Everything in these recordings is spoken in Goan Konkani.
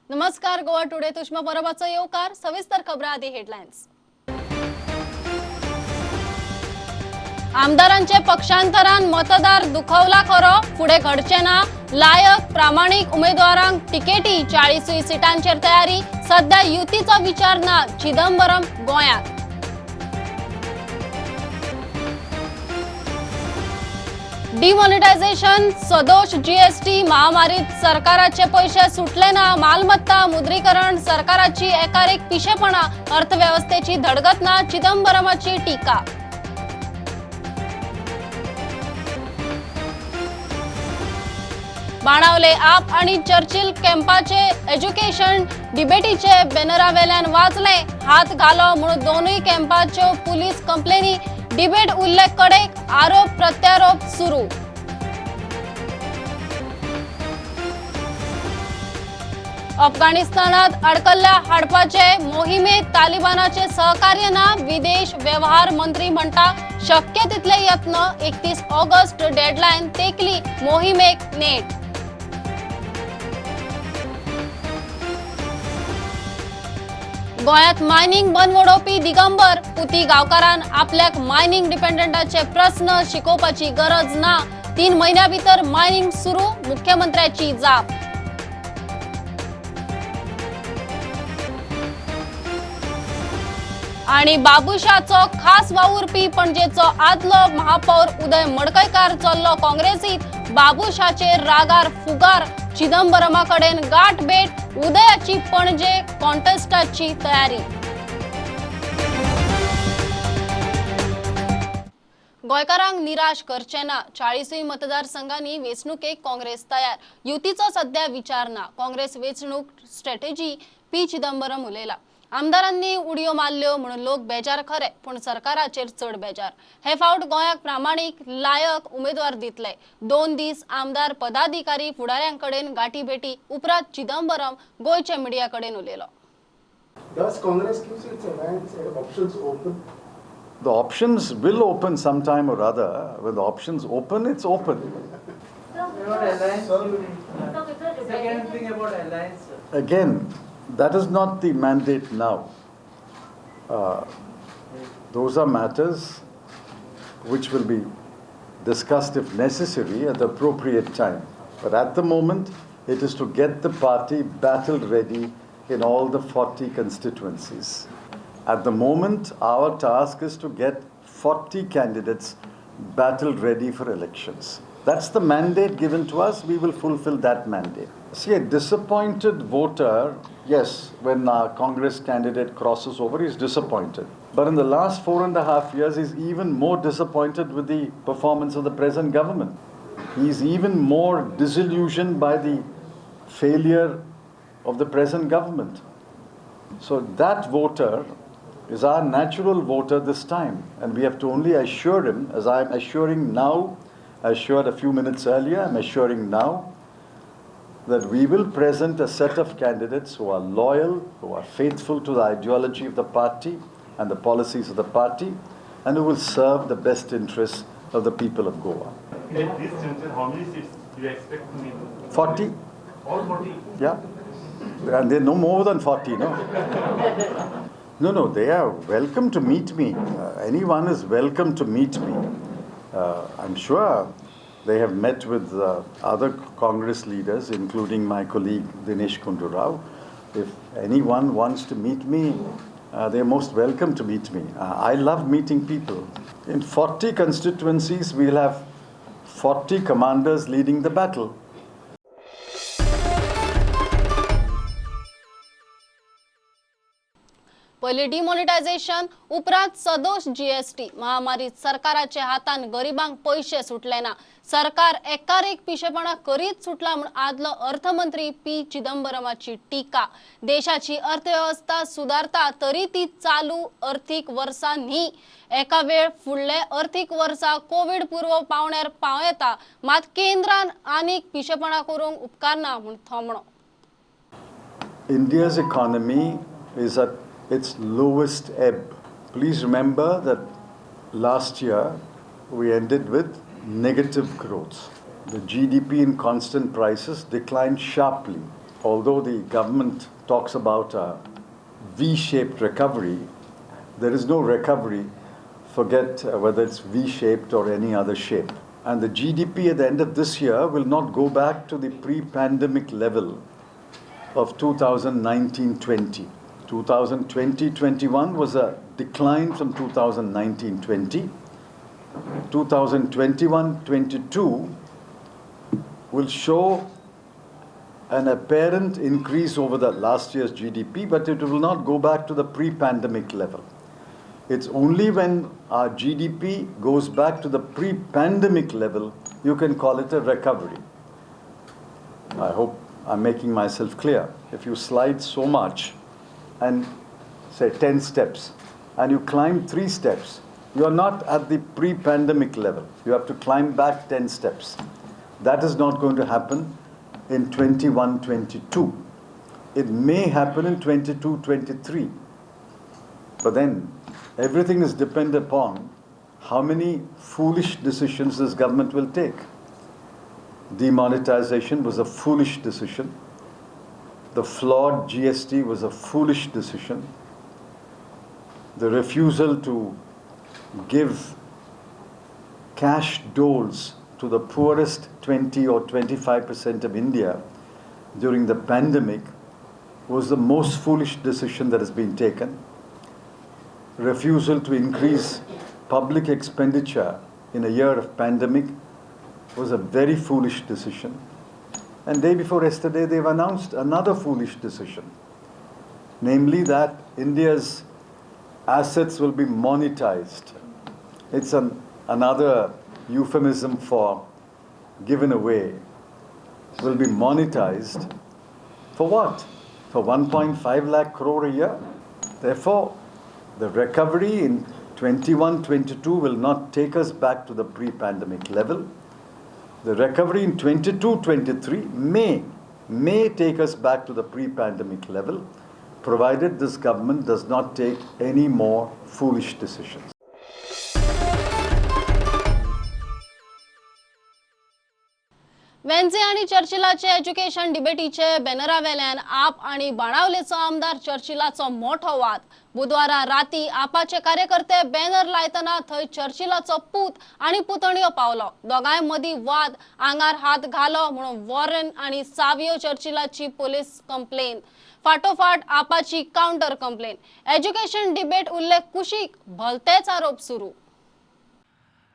नमस्कार, गोवा टुडे तुष्मा परबाचो येवकार. सविस्तर खबरां आदी हेडलायन्स. आमदारांचे पक्षांतरान मतदार दुखवला खरो, फुडें घडचें ना. लायक प्रामाणीक उमेदवारांक तिकेटी, 40 सिटांचेर तयारी. सध्या युतीचो विचार ना, चिदंबरम गोंयांत. डिमॉनिटायझेशन, सदोष जीएसटी, महामारीत सरकाराचे पैसे सुटले ना, मालमत्ता मुद्रीकरण, सरकाराची एकार एक पिशेपणा, अर्थव्यवस्थेची धडगत ना, चिदंबरमाची टीका. बाणावले आप आणि चर्चिल कॅम्पाचे एज्युकेशन डिबेटीचे बॅनरावेल्यान वाचले, हात घालो म्हणून दोनूय कॅम्पाच्यो पुलीस कंप्लेनी. डिबेट उल्लेख कडेक, आरोप प्रत्यारोप सुरू. अफगाणिस्तानात अडकल्ल्या हाडपाचे मोहिमेत तालिबानाचे सहकार्य ना, विदेश व्यवहार मंत्री म्हणटा शक्य तितले यत्न. 31 ऑगस्ट डेडलायन तेकली, मोहिमेक नेट. गोंयांत मायनिंग बंद वडोवपी दिगंबर पुती गांवकारान आपल्याक मायनिंग डिपेंडंटाचे प्रस्न शिकोवपाची गरज ना. 3 म्हयन्यां भितर मायनिंग सुरू, मुख्यमंत्र्याची जाप. आणि बाबुशाचो खास वावुरपी पणजेचो आदलो महापौर उदय मडकयकार चल्लो काँग्रेसीत. बाबुशाचेर रागार फुगार, चिदंबरमा कडेन गाठभेट, उदयाची पणजे कॉन्टेस्टाची तयारी. गोंयकारांक निराश करचे ना, 40 मतदारसंघांनी वेंचणुकेक काँग्रेस तयार. युतीचो सध्या विचार ना, काँग्रेस वेंचणूक स्ट्रॅटेजी पी चिदंबरम उलयला. आमदारांनी उडयो मारल्यो म्हणून लोक बेजार खरे, पूण सरकाराचेर चड बेजार. हे फावट गोंयाक प्रामाणीक लायक उमेदवार दितले. 2 दीस आमदार पदाधिकारी फुडाऱ्यां कडेन गाठी भेटी उपरांत चिदंबरम गोंयच्या मिडिया कडेन उलयलो. Does Congress keeps its alliance options open? The options will open sometime or other. When the options open, it's open. Second thing about alliance. Again, that is not the mandate now. Those are matters which will be discussed if necessary at the appropriate time. But at the moment, it is to get the party battle ready in all the 40 constituencies. At the moment, our task is to get 40 candidates battle ready for elections. That's the mandate given to us. We will fulfill that mandate. See, a disappointed voter, yes, when a Congress candidate crosses over, he's disappointed. But in the last 4.5 years, he's even more disappointed with the performance of the present government. He's even more disillusioned by the failure of the present government. So that voter is our natural voter this time. And we have to only assure him, as I'm assuring now, I assured a few minutes earlier, I'm assuring now, that we will present a set of candidates who are loyal, who are faithful to the ideology of the party and the policies of the party, and who will serve the best interests of the people of Goa. At this juncture, how many seats do you expect to win? 40. All 40? Yeah. And they're no more than 40, no? No, no, they are welcome to meet me. Anyone is welcome to meet me. I'm sure they have met with other Congress leaders, including my colleague Dinesh Gundu Rao. If anyone wants to meet me, they're most welcome to meet me. I love meeting people. In 40 constituencies, we'll have 40 commanders leading the battle. पयलीं डिमॉनिटायझेशन, उपरांत सदोष जीएसटी. महामारीत सरकाराच्या हातान गरिबांक पयशे सुटले ना. सरकार एकार एक पिशेपणा करीत सुटला म्हूण आदलो अर्थमंत्री पी चिदंबरमाची टीका. देशाची अर्थवेवस्था सुदारता तरी ती चालू अर्थीक वर्सा न्ही, एका वेळ फुडले अर्थीक वर्सा कोवीड पूर्व पावण्यार पावं येता, मात केंद्रान आनीक पिशेपणा करूंक उपकारना म्हूण थोमणो. India's economy is at its lowest ebb. Please remember that last year we ended with negative growth. The GDP in constant prices declined sharply. Although the government talks about a V-shaped recovery, there is no recovery, forget whether it's V-shaped or any other shape. And the GDP at the end of this year will not go back to the pre-pandemic level of 2019-20. 2020-21 was a decline from 2019-20. 2021-22 will show an apparent increase over the last year's GDP, but it will not go back to the pre-pandemic level. It's only when our GDP goes back to the pre-pandemic level, you can call it a recovery. I hope I'm making myself clear. If you slide so much and say 10 steps and you climb 3 steps, you are not at the pre-pandemic level. You have to climb back 10 steps. That is not going to happen in 21-22. It may happen in 22-23. But then everything is dependent upon how many foolish decisions this government will take. Demonetization was a foolish decision. The flawed GST was a foolish decision. The refusal to give cash doles to the poorest 20 or 25% of India during the pandemic was the most foolish decision that has been taken. Refusal to increase public expenditure in a year of pandemic was a very foolish decision. And day before yesterday, they've announced another foolish decision, namely that India's assets will be monetized. It's another euphemism for given away. Will be monetized for what? For 1.5 lakh crore a year. Therefore, the recovery in 21-22 will not take us back to the pre-pandemic level. The recovery in 22-23 may take us back to the pre-pandemic level, provided this government does not take any more foolish decisions. Venzy आनी चर्चिलाचे एज्युकेशन डिबेटीचे बॅनरावेल्यान आप आनी बाणावलेचो आमदार चर्चिलाचो मोठो वाद. बुधवारा राती आपाचे कार्यकर्ते बॅनर लायतना थंय चर्चिलाचो पूत आनी पुतणयो पावलो. दोगांय मदीं वाद, आंगार हात घालो म्हणून वॉरन आनी सावियो चर्चिलाची पोलीस कंप्लेन, फाटोफाट Apache counter complain. Education debate उल्लेख कुशीक, भलतेच आरोप सुरू.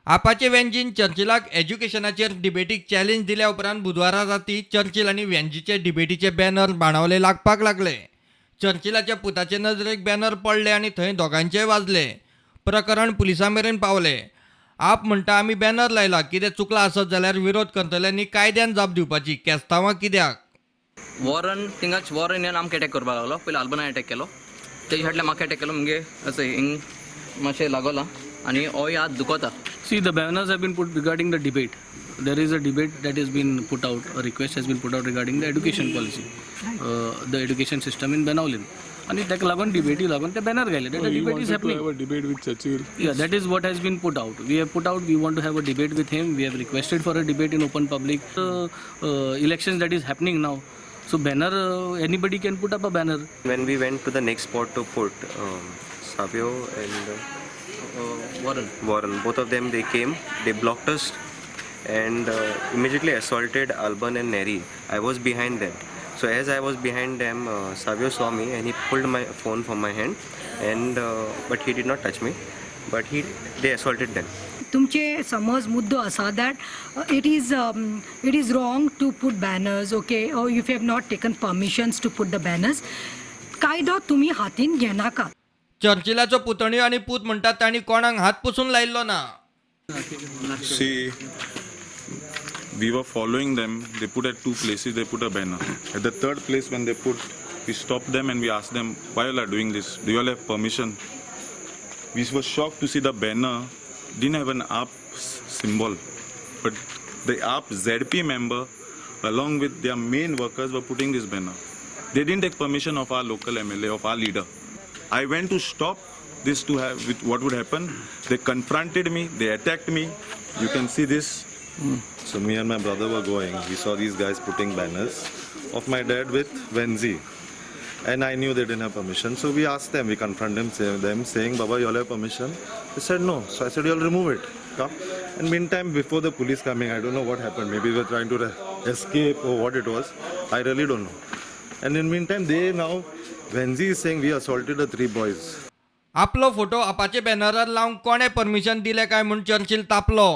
आपाचे वेंजीन चर्चिलाक एज्युकेशनाचेर डिबेटीक चॅलेंज दिल्या उपरांत बुधवारा राती चर्चिल आनी वेंजीचे डिबेटीचे बॅनर बाणावले लागपाक लागले. चर्चिलाच्या पुताचे नजरेक बॅनर पडले आनी थंय दोगांचेय वाजले. प्रकरण पुलिसां मेरेन पावले. आप म्हणटा आमी बॅनर लायला, कितें चुकलां आसत जाल्यार विरोध करतल्यांनी कायद्यान जाप दिवपाची, केस्तांवां कित्याक? वॉरन थिंगाच वॉरन येवन आमकां एटॅक करपाक लागलो. पयलीं आल्बना एटॅक केलो, तेजे फाटल्यान म्हाका एटॅक केलो, मुगे अशें हिंग मातशें लागोलां आनी होय हात दुखता. See, the banners have been put regarding the debate. There is a debate that has been put out, a request has been put out regarding the education policy, the education system in Benaulim. And ताका लागून डिबेटी लागून ते बॅनर घाले. That debate is happening. To have a debate with Churchill. Yeah, that is what has been put out. We have put out, we want to have a debate with him. We have requested for a debate in open public. Elections that is happening now. So banner, anybody can put up a banner. When we went to the next spot to put, Savio and Warren, both of them, they came, they blocked us and immediately assaulted Alban and Neri. I was behind them. So as I was behind them, Savio saw me and he pulled my phone from my hand, and but he did not touch me, but they assaulted them. तुमचे समज मुद्दो आसा that it is wrong to put banners, okay, or if you have not taken permissions to put the banners, कायदो तुमी हातीन घेनाका. चर्चिलाचो पुतणयो आनी पूत म्हणटात तांणी कोणाक हात पसून लायिल्लो ना. See, we were following them. They put at two places, they put a banner. At the third place when they put, we stopped them and we asked them, why you all are doing this? Do you all have permission? We were shocked to see the banner didn't have an AAP symbol, but the AAP ZP member along with their main workers were putting this banner. They didn't take permission of our local MLA, of our leader. I went to stop this to have with what would happen. They confronted me, they attacked me. You can see this. So me and my brother were going. We saw these guys putting banners. of my dad with Venzi. And I knew they didn't have permission. So we asked them, we confronted them saying, Baba, you all have permission? They said no. So I said, you all remove it. Come. And meantime, before the police coming, I don't know what happened. Maybe they were trying to escape or what it was. I really don't know. And in meantime, they now, Venzi is saying we assaulted the three boys. आपलो फोटो आपाचे बॅनरार लावंक कोणें परमिशन दिलें काय म्हूण चर्चिल तापलो.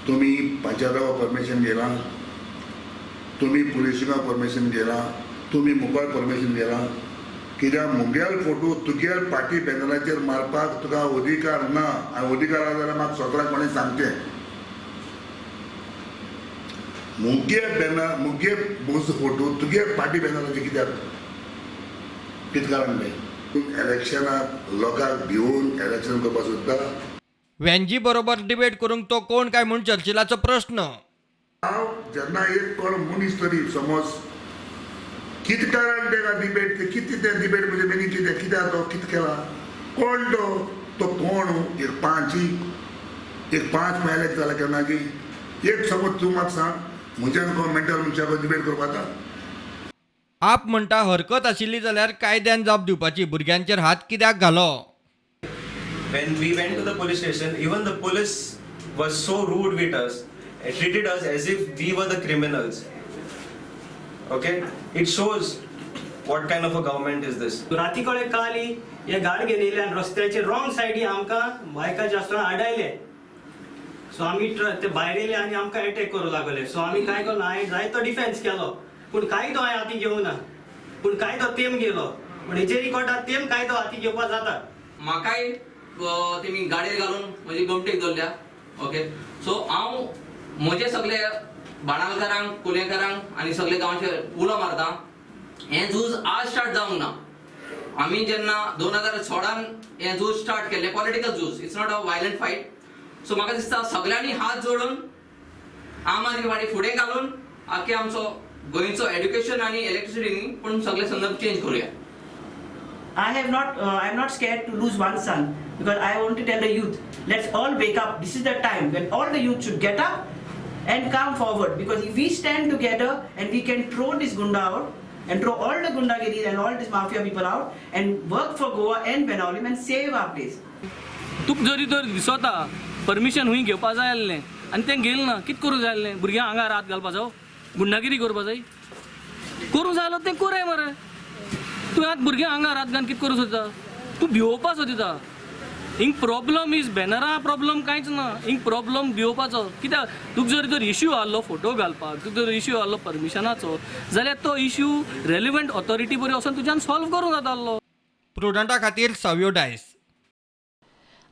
तुम्ही पंचायताक परमिशन घेला, तुम्ही पुलिसांक परमिशन घेला, तुम्ही मुखार परमिशन घेला. कित्याक मुगेल फोटो तुगेल पार्टी बॅनराचेर मारपाक तुका अधिकार ना. आनी अधिकार आसा जाल्यार म्हाका सगळ्यांक कोणें सांगचें. मुगे बॅनर मुगे म्हजो फोटो तुगे पार्टी बॅनराचेर कित्याक, कितें कारण तें? इलेक्शनाक लोकांक भिवून इलेक्शन करपाक सोदता. वेंजी बरोबर डिबेट करूंक तो कोण काय म्हूण चर्चिलाचो प्रश्न. हांव जेन्ना एक कोण मनीस तरी समज कितें कारण तेका डिबेट, कितें तें डिबेट म्हणजे मिनींग कितें, कित्याक तो कितें केला, कोण तो, तो कोण एक पांच एक पांच मेले जाल्यार केन्ना की एक समज तूं म्हाका सांग म्हज्यान कोण मेंटल मनशाक डिबेट करपाक जाता. आप म्हणटा हरकत आशिल्ली जाल्यार कायद्यान जाप दिवपाची, भुरग्यांचेर हात कित्याक घालो? When we went to the police station, even the police was so rude with us, treated us as if we were the criminals. Okay, it shows what kind of a government is this. राती कडेन काली हे गाड घेवन येयले आनी रस्त्याचे रॉंग सायडी आमकां बायकाचे आसतना आडायले. सो आमी ते भायर येयले आनी आमकां एटॅक करूं लागले. सो आमी काय केलो, हांवें जायतो डिफेन्स केलो पूण कायदो हांवें हाती घेवना, पूण कायदो तेम गेलो, पूण हेजेर कोर्टात तेम कायदो हाती घेवपाक जाता. म्हाकाय तेमी गाडयेर घालून म्हजी गोमटेक दवरल्या. ओके, सो हांव म्हजे सगळे बाणालकारांक, कुलेकारांक आनी सगळे गांवचे उलो मारता, हें झूज आज स्टार्ट जावंक ना. आमी जेन्ना 2016 हें झूज स्टार्ट केल्लें, पॉलिटिकल झूज, it's not a violent fight. So म्हाका दिसता सगळ्यांनी हात जोडून आम आदमी पार्टी फुडें घालून आख्खे आमचो गोंयचो एड्युकेशन आनी इलेक्ट्रिसिटी न्ही पूण सगळे संदर्भ चेंज करूया. I am not scared to lose one son, because I want to tell the youth, let's all wake up. This is the time when all the youth should get up and come forward, because if we stand together and we can throw this gunda out and throw all the gundagiris and all these mafia people out and work for Goa and Benaulim and save our place. तुक जरी तर दिसता परमिशन हुंय घेवपा जाय आसलें आनी तें घेयल ना, कितें करूं जाय आसलें? भुरग्यांक हांगा रात घालपा जावो, गुंडागिरी करपा जाय, करूं जाय जाल्यार तें कोराय मरे. तूं आतां भुरग्यांक हांगा रात घालून कितें करूं सोदता? तूं भिवोवपा सोदिता. हिंग प्रॉब्लम is बॅनरा प्रॉब्लम कांयच ना, हिंग प्रॉब्लम भिवोवपाचो. कित्याक तुका जर तर इश्यू आहलो फोटो घालपाक, तुका जर इश्यू आहलो परमिशनाचो जाल्यार तो इश्यू रेलिवंट ऑथॉरिटी बरी वचोन तुज्यान सॉल्व करूंक जाता आहलो. प्रुडंटा खातीर सावियो डायस.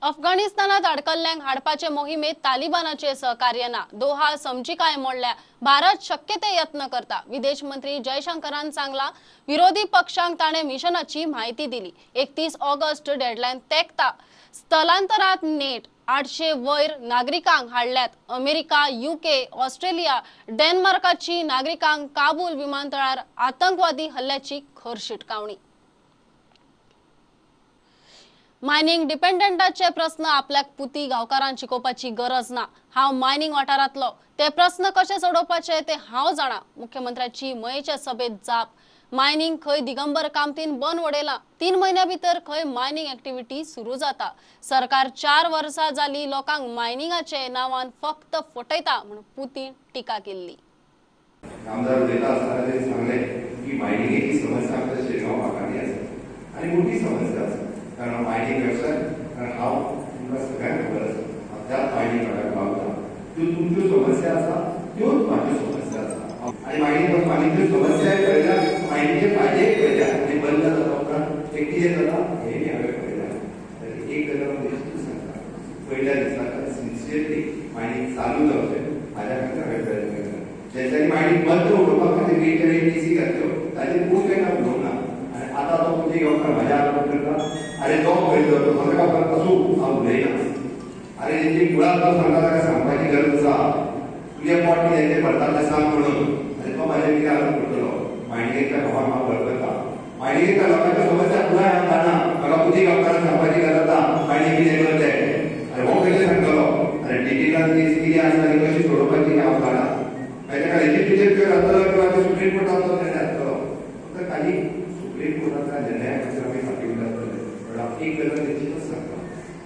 अफगाणिस्तानात अडकल्ल्यांक हाडपाचे मोहिमेत तालिबानाचे सहकार्य ना. दोहा समजिकाय मोडल्या. भारत शक्य ते यत्न करता. विदेश मंत्री जयशंकरान सांगला विरोधी पक्षांक ताणे मिशनाची माहिती दिली. 31 ऑगस्ट डेडलायन तेकता. स्थलांतरात नेट 800 वयर नागरिकांक हाडल्यात. अमेरिका, युके, ऑस्ट्रेलिया, डेन्मार्काची नागरिकांक काबूल विमानतळार आतंकवादी हल्ल्याची खर शिटकावणी. मायनिंग डिपेंडंटाचे प्रस्न आपल्याक पुती गांवकारांक शिकोवपाची गरज ना. हांव मायनिंग वाठारांतलो, ते प्रस्न कशे सोडोवपाचे ते हांव जाणा. मुख्यमंत्र्याची मयेच्या सभेत जाप. मायनिंग खंय दिगंबर कामतीन बंद वडयला. 3 म्हयन्या भितर खंय मायनिंग एक्टिविटी सुरू जाता. सरकार 4 वर्सां जाली लोकांक मायनिंगाचे नांवान फक्त फटयता म्हूण पुतीन टिका केल्ली. आमदार उलयता आसतना तांणी सांगलें की मायनिंगेची समस्या आमच्या शिरगांव भागांनी आसा आनी मोठी समस्या आसा. कारण मायनिंग वेवसाय, कारण हांव तुमकां सगळ्यांक खबर आसा, हांव त्याच मायनिंग वाठाराक रावता. त्यो तुमच्यो समस्या आसा त्योच म्हाज्यो समस्या आसा आनी मायनिंग मायनिंगच्यो समस्याय पळयल्या, मायनिंगचे फायदेय पळयल्या आनी बंद जाता उपरांत तें कितें जाता हेंय हांवें पळयल्या. तरी एक गजाल हांव निश्चीत सांगता, पयल्या दिसा सिन्सियरली मायनिंग चालू जावचें हाज्या खातीर हांवें प्रयत्न केला. जेन्ना मायनिंग बंद उडोवपा खातीर वेगवेगळे केसी घातल्यो ताचेर कोण केन्ना उलोवंक ना. आनी आतां तो म्हणजे गांवकार म्हाज्या आरोप करता, अरे तो खंयचो तो म्हाका गांवकार आसूं हांव उलयना. अरे तेंची मुळात तो सांगता ताका सांगपाची गरज आसा, तुजें पोट कितें भरता तें सांग म्हणून. आनी तो म्हाजेर कितें आरोप करतलो? मायनिंगेच्या भावान हांव वळखता, मायनिंगेच्या लोकांच्यो समस्या पुराय हांव जाणा, म्हाका पुती गांवकारान सांगपाची गरज आसा मायनिंग कितें करचें. आनी हो खंयचें सांगतलो? आनी डिजिटल केस कितें आसा ती कशी सोडोवपाची हांव जाणा. ताच्या खातीर तुजेर क्युअर जातलो किंवा सुप्रीम कोर्टाचो निर्णय आसतलो. फक्त खाली सुप्रीम कोर्टाच्या निर्णया खातीर आमी फाटीं आसतले. पण हांव एक गजाल निश्चितच सांगता,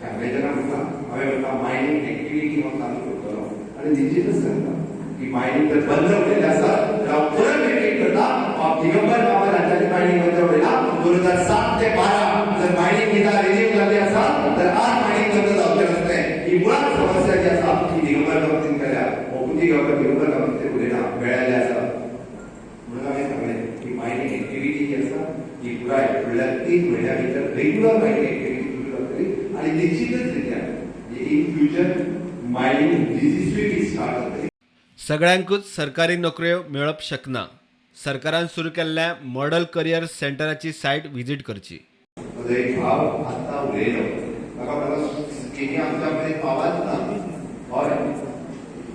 हांवें जेन्ना म्हणटा, हांवें म्हणटा मायनींग एक्टिविटी हांव चालू करतलो आनी निश्चितच सांगता की मायनींग जर बंद उरलेलें आसा तर हांव परत रिपीट करता, हांव दिगंबर कामत हांच्यानी मायनींग बंद उरयला. 2007 ते 12 जर मायनींग गितां रिन्यू जाल्ली आसा तर आज मायनींग बंद जावचें नासलें. ही मुळात समस्या जी आसा ती दिगंबर कामतीन केल्या. दिगंबर कामत ते उलयना मेळ्ळेलें आसा. म्हणून हांवें सांगलें की मायनींग एक्टिविटी जी आसा ही पुराय फुडल्या 3 म्हयन्या भितर रेग्युलर मायनींग एक्टिविटी सुरू जातली आनी निश्चितच रित्या इन फ्युचर मायनींग बिझनेसूय बी स्टार्ट जातली. सगळ्यांकूच सरकारी नोकऱ्यो मेळप शकना. सरकारान सुरू केल्ल्या मॉडल करियर सेंटराची सायट व्हिजिट करची. म्हजो एक भाव आत्तां उलयलो, ताका म्हाका स्किमी आमच्या मेरेन पावत ना. हय,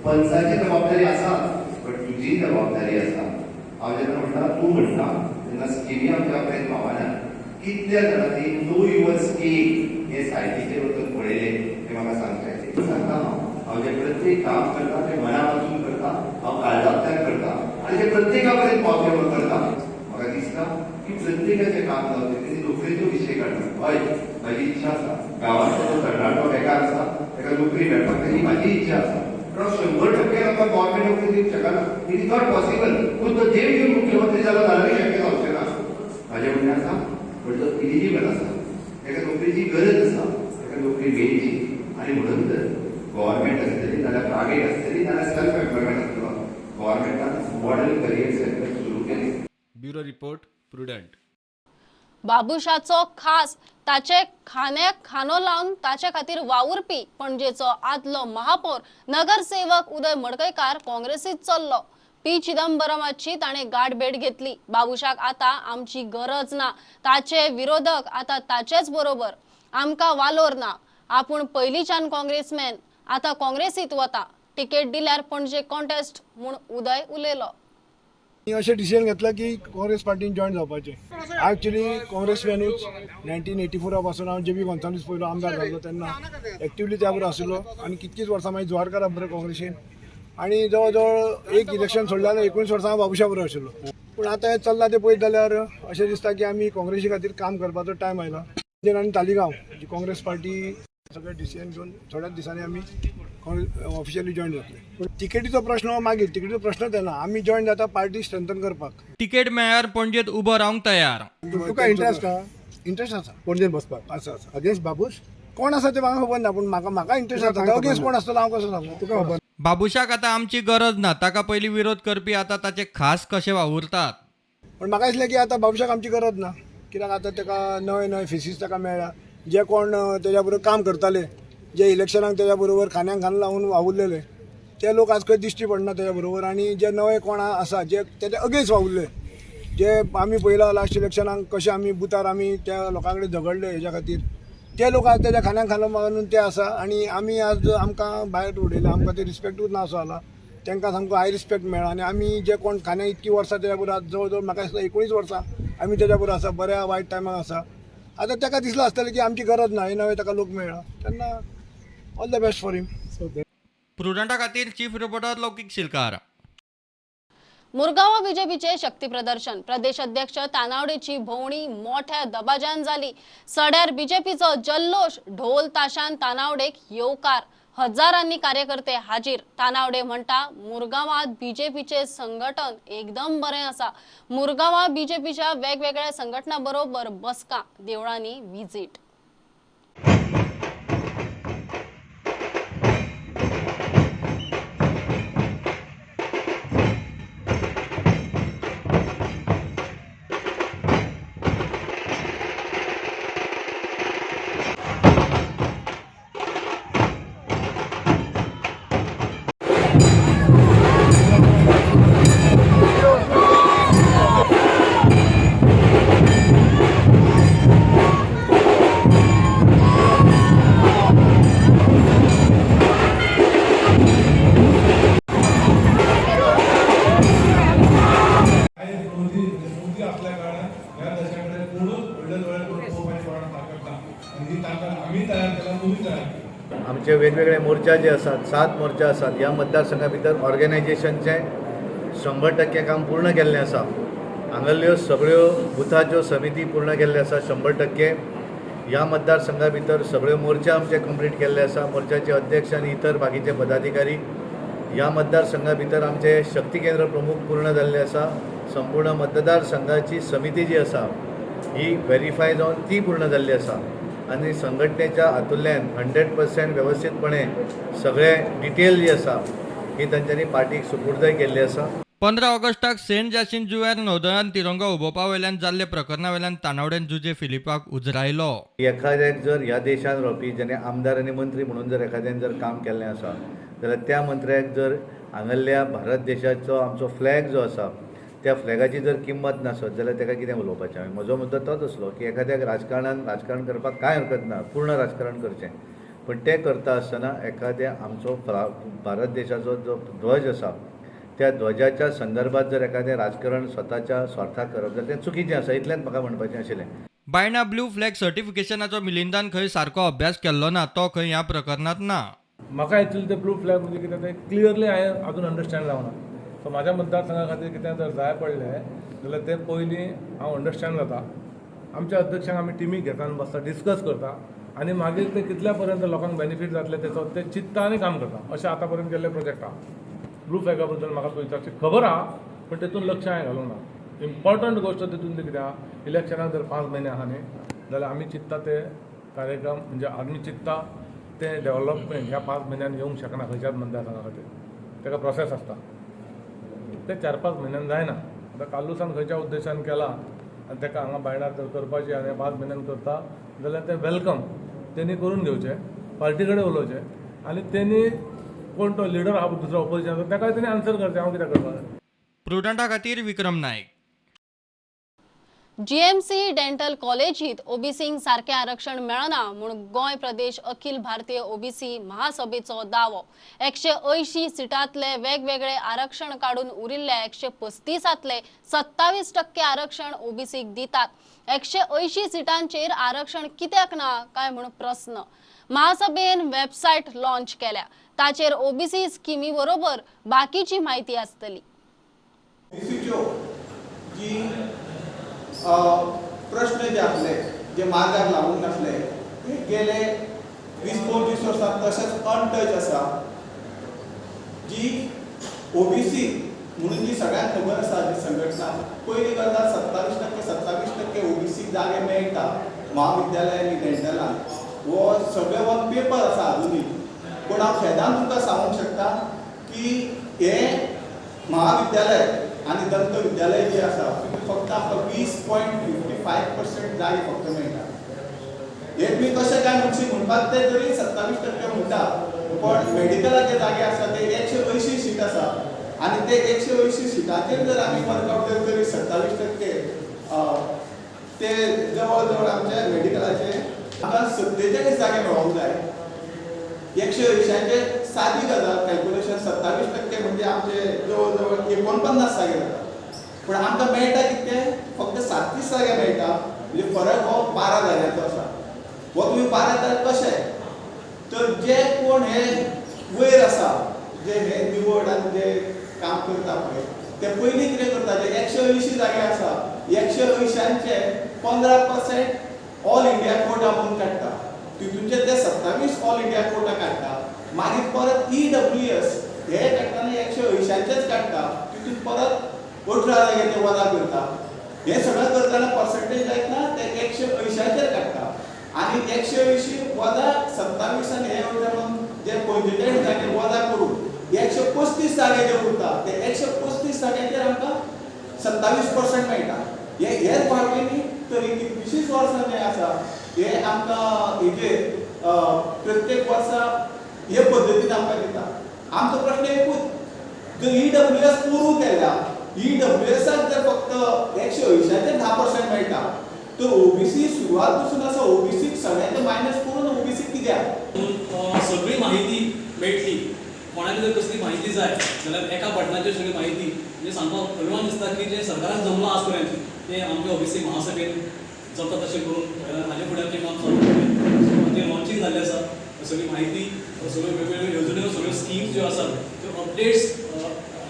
पंचाची जबाबदारी आसा, बट तुजी जबाबदारी आसा. हांव जेन्ना म्हणटा तूं म्हणटा तेन्ना स्किमी आमच्या मेरेन पावना. कितल्या जाणांनी नो your scheme हे सायटीचेर वचून पळयलें तें म्हाका सांगचें. सांगता हांव, हांव जें प्रत्येक काम करता तें मना पासून करता, हांव काळजांतल्यान करता आनी तें प्रत्येका मेरेन पावचें म्हणून करता. म्हाका दिसता की प्रत्येकाचें काम जावचें. तेणी नोकरेचो विशय काडला. हय, म्हाजी इच्छा आसा गांवांतलो जो तरणाटो बेकार आसा ताका नोकरी मेळपाक, ही म्हाजी इच्छा आसा. पण 100% लोकांक गव्हर्मेंट नोकरी दिवंक शकना. It is not possible. पूण तो देव येवन मुख्यमंत्री जालो जाल्यारूय शक्य जावचें ना. म्हाजें म्हणणें आसा, पण जो इलिजिबल आसा ताका नोकरीची गरज आसा, ताका नोकरी मेळची. आनी म्हणून तर गव्हर्मेंट आसतली नाल्यार प्रायवेट आसतली नाल्यार सेल्फ एम्प्लॉयमेंट आसतलो. गव्हर्मेंटान मॉडल करियर सेंटर सुरू केलें. Bureau report, Prudent. बाबुशाचो खास ताचे खांद्याक खांदो लावन ताचे खातीर वावुरपी पणजेचो आदलो महापौर नगरसेवक उदय मडकयकार काँग्रेसीत चल्लो. पी चिदंबरमाची ताणें गाठभेट घेतली. बाबुशाक आतां आमची गरज ना, ताचे विरोधक आतां ताचेच बरोबर, आमकां वालोर ना, आपूण पयलींच्यान काँग्रेसमॅन, आतां काँग्रेसीत वता, तिकेट दिल्यार पणजे कॉन्टेस्ट म्हूण उदय उलयलो. अशें डिसिजन घेतलां की काँग्रेस पार्टीन जॉयन जावपाचें. एक्चुअली काँग्रेसमॅनूच 1984 पासून हांव जेबी गोन्साल्वीस पयलो आमदार जाल्लो तेन्ना एक्टिवली त्या बरोबर आशिल्लो आनी कितकीच वर्सां मागीर जुवारकारा बरोबर काँग्रेसीन आनी जवळ जवळ एक इलेक्शन सोडलें जाल्यार 19 वर्सां हांव बाबुशा बरोबर आशिल्लो. पूण आतां हें चल्लां तें पळयत जाल्यार अशें दिसता की आमी काँग्रेसी खातीर काम करपाचो टायम आयला. आनी तालिगांव जी काँग्रेस पार्टी सगळे डिसिजन घेवन थोड्याच दिसांनी आमी ऑफिशियली जॉयन जातले. पूण तिकेटीचो प्रश्न मागीर, तिकेटीचो प्रश्नच येना. आमी जॉयन जाता पार्टी स्ट्रेंथन करपाक. तिकेट मेळ्ळ्यार पणजेत उबो रावंक तयार. तुका इंट्रस्ट आसा? इंट्रस्ट आसा पणजेन बसपाक आसा आसा. अगेन्स्ट बाबूश कोण आसा तें म्हाका खबर ना, पूण म्हाका इंट्रस्ट आसा. अगेन्स्ट कोण आसतलो हांव कसो सांगू तुका खबर. बाबुशाक आतां आमची गरज ना, ताका पयलीं विरोध करपी आतां ताचे खास कशे वावुरतात. पूण म्हाका दिसलें की आतां बाबुशाक आमची गरज ना, कित्याक आतां ताका नवे नवे फेसीस ताका मेळ्ळा. जे कोण तेज्या बरोबर काम करताले, जे इलेक्शनाक तेज्या बरोबर खांद्याक खांदो लावन वावुरलेले ते लोक आज खंय दिश्टी पडना तेज्या बरोबर. आनी जे नवे कोण आसा जे तेजे अगेन्स्ट वावुरले, जे आमी पळयला लास्ट इलेक्शनाक कशे आमी बुथार आमी त्या लोकां कडेन झगडले हेज्या खातीर, ते लोक आज तेज्या खांद्याक खांदो मारून ते आसा. आनी आमी आज आमकां भायर उडयले, आमकां ते रिस्पेक्टूच ना असो जाला. तांकां सामको हाय रिस्पेक्ट मेळ्ळा. आनी आमी जे कोण खांद्याक इतकी वर्सां तेज्या बरोबर, आज जवळ जवळ म्हाका दिसता 19 वर्सां आमी तेज्या बरोबर आसा, बऱ्या वायट टायमाक आसा. आतां ताका दिसलां आसतलें की आमची गरज ना, हे नवे ताका लोक मेळ्ळा, तेन्ना all the best for him. प्रुडंटा खातीर चीफ रिपोर्टर लौकीक शिलकार. मुरगांवां बीजेपीचे शक्ती प्रदर्शन. प्रदेश अध्यक्ष तानावडेची भोंवडी मोठ्या दबाज्यान जाली. सड्यार बीजेपीचो जल्लोष, ढोल ताशान तानावडेक येवकार, हजारांनी कार्यकर्ते हाजीर. तानावडे म्हणटा मुरगांवांत बीजेपीचे संघटन एकदम बरें आसा. मुरगांवां बीजेपीच्या वेगवेगळ्या संघटना बरोबर बसका, देवळांनी व्हिजिट. आमचे वेगवेगळे मोर्चा जे आसात, 7 मोर्चा आसात ह्या मतदारसंघा भितर ऑर्गनायझेशनचे 100% काम पूर्ण केल्लें आसा. हांगासल्ल्यो सगळ्यो बुथाच्यो समिती पूर्ण केल्ल्यो आसा 100%. ह्या मतदारसंघा भितर सगळ्यो मोर्चा आमचे कंप्लीट केल्ले आसा, मोर्चाचे अध्यक्ष आनी इतर बाकीचे पदाधिकारी. ह्या मतदारसंघा भितर आमचे शक्ती केंद्र प्रमुख पूर्ण जाल्ले आसा. संपूर्ण मतदारसंघाची समिती जी आसा ही व्हेरीफाय जावन ती पूर्ण जाल्ली आसा आनी संघटनेच्या हातूंतल्यान 100% वेवस्थीतपणे सगळे डिटेल जी आसा ही तांच्यांनी पार्टीक सुपूर्दय केल्ली आसा. 15 ऑगस्टाक सेंट जासीन जुव्यार नौदळान तिरंगो उबोवपा वयल्यान जाल्ले प्रकरणा वयल्यान तानावडेन जुजे फिलिपाक उजरायलो. एखाद्याक जर ह्या देशान रावपी ज्याने आमदार आनी मंत्री म्हणून जर एखाद्यान जर काम केल्लें आसा जाल्यार त्या मंत्र्याक जर हांगासल्या भारत देशाचो आमचो फ्लॅग जो आसा त्या फ्लॅगाची जर किंमत नासत जाल्यार ताका कितें उलोवपाचें. हांवें म्हजो मुद्दो तोच आसलो की एखाद्याक राजकारणान राजकारण करपाक कांय हरकत ना, पूर्ण राजकारण करचें, पण तें करता आसतना एखाद्या आमचो भारत देशाचो जो ध्वज आसा त्या ध्वजाच्या संदर्भात जर एखादें राजकारण स्वताच्या स्वार्थाक करप जाल्यार तें चुकीचें आसा, इतलेंच म्हाका म्हणपाचें आशिल्लें. बायणा ब्लू फ्लॅग सर्टिफिकेशनाचो मिलिंदान खंय सारको अभ्यास केल्लो ना, तो खंय ह्या प्रकरणांत ना. म्हाका एक्चुअली ते ब्लू फ्लॅग म्हणजे कितें तें क्लियरली हांवें अजून अंडरस्टँड जावना. सो म्हाज्या मतदारसंघा खातीर कितें जर जाय पडलें जाल्यार तें पयलीं हांव अंडरस्टँड जाता. आमच्या अध्यक्षांक आमी टिमीक घेता आनी बसता, डिस्कस करता आनी मागीर ते कितल्या पर्यंत लोकांक बेनिफीट जातले तेचो ते चित्ता आनी काम करता. अशें आतां पर्यंत केल्ले प्रोजेक्ट आहा. ब्लू फ्लॅगा बद्दल म्हाका पयलीं खबर आहा, पण तेतून लक्ष हांवें घालूंक ना. इम्पॉर्टंट गोश्ट तितून कितें आहा, इलेक्शनाक जर 5 म्हयने आहा न्ही जाल्यार आमी चित्ता ते कार्यक्रम म्हणजे आमी चित्ता ते डेव्हलपमेंट ह्या 5 म्हयन्यान येवंक शकना खंयच्याच मतदारसंघा खातीर. ताका प्रोसेस आसता, ते 4-5 म्हयन्यान जायना. आतां कार्लुसान खंयच्या उद्देशान केला आनी ताका हांगा बायणार जर करपाची आनी 5 म्हयन्यान करता जाल्यार तें welcome, तेणी करून घेवचें, पार्टी कडेन उलोवचें आनी तेणी कोण तो लिडर आहा दुसरो ऑपोजिशन ताका तेणी आन्सर करचें. हांव कितें करपाक. प्रुडंटा खातीर विक्रम नायक. जीएमसी डेंटल कॉलेजीत ओबीसींक सारकें आरक्षण मेळना म्हूण गोंय प्रदेश अखिल भारतीय ओबीसी महासभेचो दावो. 180 सिटांतले वेगवेगळे आरक्षण काडून उरिल्ले 135तले 27% आरक्षण ओबीसीक दितात. 180 सिटांचेर आरक्षण कित्याक ना काय म्हूण प्रस्न. महासभेन वेबसायट लॉन्च केल्या, ताचेर ओबीसी स्किमी बरोबर बाकीची म्हायती आसतली. प्रश्न जे आसले जे मार्गाक लागूंक नासले ते गेले 20-25 वर्सां तशेंच अनटच आसा. जी ओबीसी म्हणून जी सगळ्यांक खबर आसा जी संघटना पयली गजाल 27% ओबीसी जागे मेळटा महाविद्यालय आनी डेंटलान, हो सगळे वन पेपर आसा आजुनूय. पूण हांव खेदान तुमकां सांगूंक शकता की हे महाविद्यालय आनी दंत विद्यालय जे आसा तितून फक्त आमकां 20.55% जागे फक्त मेळटा. हे तुमी कशें काय म्हणशी म्हणपाक ते तरी 27% म्हणटा, पण मेडिकलाचे जागे आसा ते 180 सीट आसा आनी ते 180 सिटाचेर जर आमी वर्कआउट जर तरी 27% ते जवळ जवळ आमच्या मेडिकलाचे आमकां 47 जागे मेळोंक जाय. 180 सादी गजाल कॅल्क्युलेशन 27% म्हणजे आमचे जवळ जवळ 49 जागे जाता, पूण आमकां मेळटा कितके फक्त 37 जागे मेळटा. म्हणजे फरक हो 12 जाग्यांचो आसा. हो तुमी 12 जाल्यार कशें तर जे कोण हे वयर आसा जे हे निवड आनी जे काम करता पळय ते पयलीं कितें करता, जे 180 जागे आसा 180 15% ऑल इंडिया कोटा म्हणून काडटा, तितूनचे ते 27 ऑल इंडिया कोटा काडटा. मागीर परत EWS हे काडटना 180 काडटा, तितून परत 18 जागे ते वजा करता. हे सगळें करतना पर्संटेज जायत ना ते 180 काडटा आनी 180 वजा 27 आनी हे वयता म्हणून जे 45 जागे वजा करून 135 जागे जे उरता ते 135 जाग्यांचेर आमकां 27% मेळटा. हे हेच फावटींनी तरी कितलींशींच वर्सां जे आसा हे आमकां हेजेर प्रत्येक वर्सा हे पद्दतीन आमकां दिता. आमचो प्रश्न एकूच, जर EWS पुरू केल्या EWSाक जर फक्त 180 10% मेळटा तर ओबीसी सुरवात पसून आसा ओबीसीक सगळ्यांचे मायनस करून ओबीसी कित्याक सगळी माहिती मेळटली. कोणाक जर कसली माहिती जाय जाल्यार एका बटनाचेर सगळी माहिती म्हणजे सांगपाक अभिमान दिसता की जे सरकारान जमलां आज पर्यंत ते आमच्या ओबीसी महासभेन जमता तशें करून हाजे फुडें आमचें काम चालू जातलें. सो आमचें लॉन्चींग जाल्लें आसा, सगळी माहिती, सगळ्यो वेगवेगळ्यो येवजण्यो, सगळ्यो स्किम्स ज्यो आसात त्यो अपडेट्स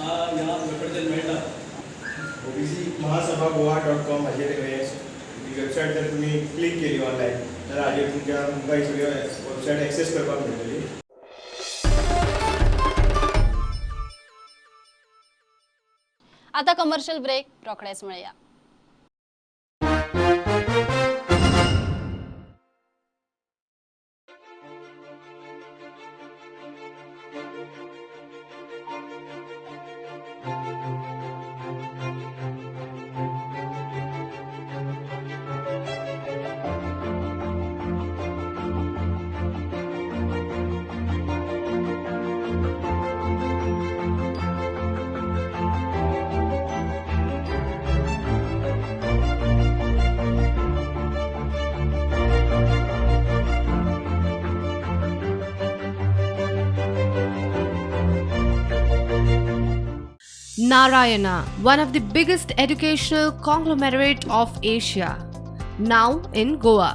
ह्या वेबसायटीचेर मेळटा. OBCMahasabha.goa.com हाजेर वेबसायट जर तुमी क्लिक केली ऑनलायन जाल्यार हाजेर तुमकां ही सगळी वेबसायट एक्सेस करपाक मेळटली. आता कमर्शियल ब्रेक, रोखडेच मेळया. Narayana, one of the biggest educational conglomerate of Asia, now in Goa.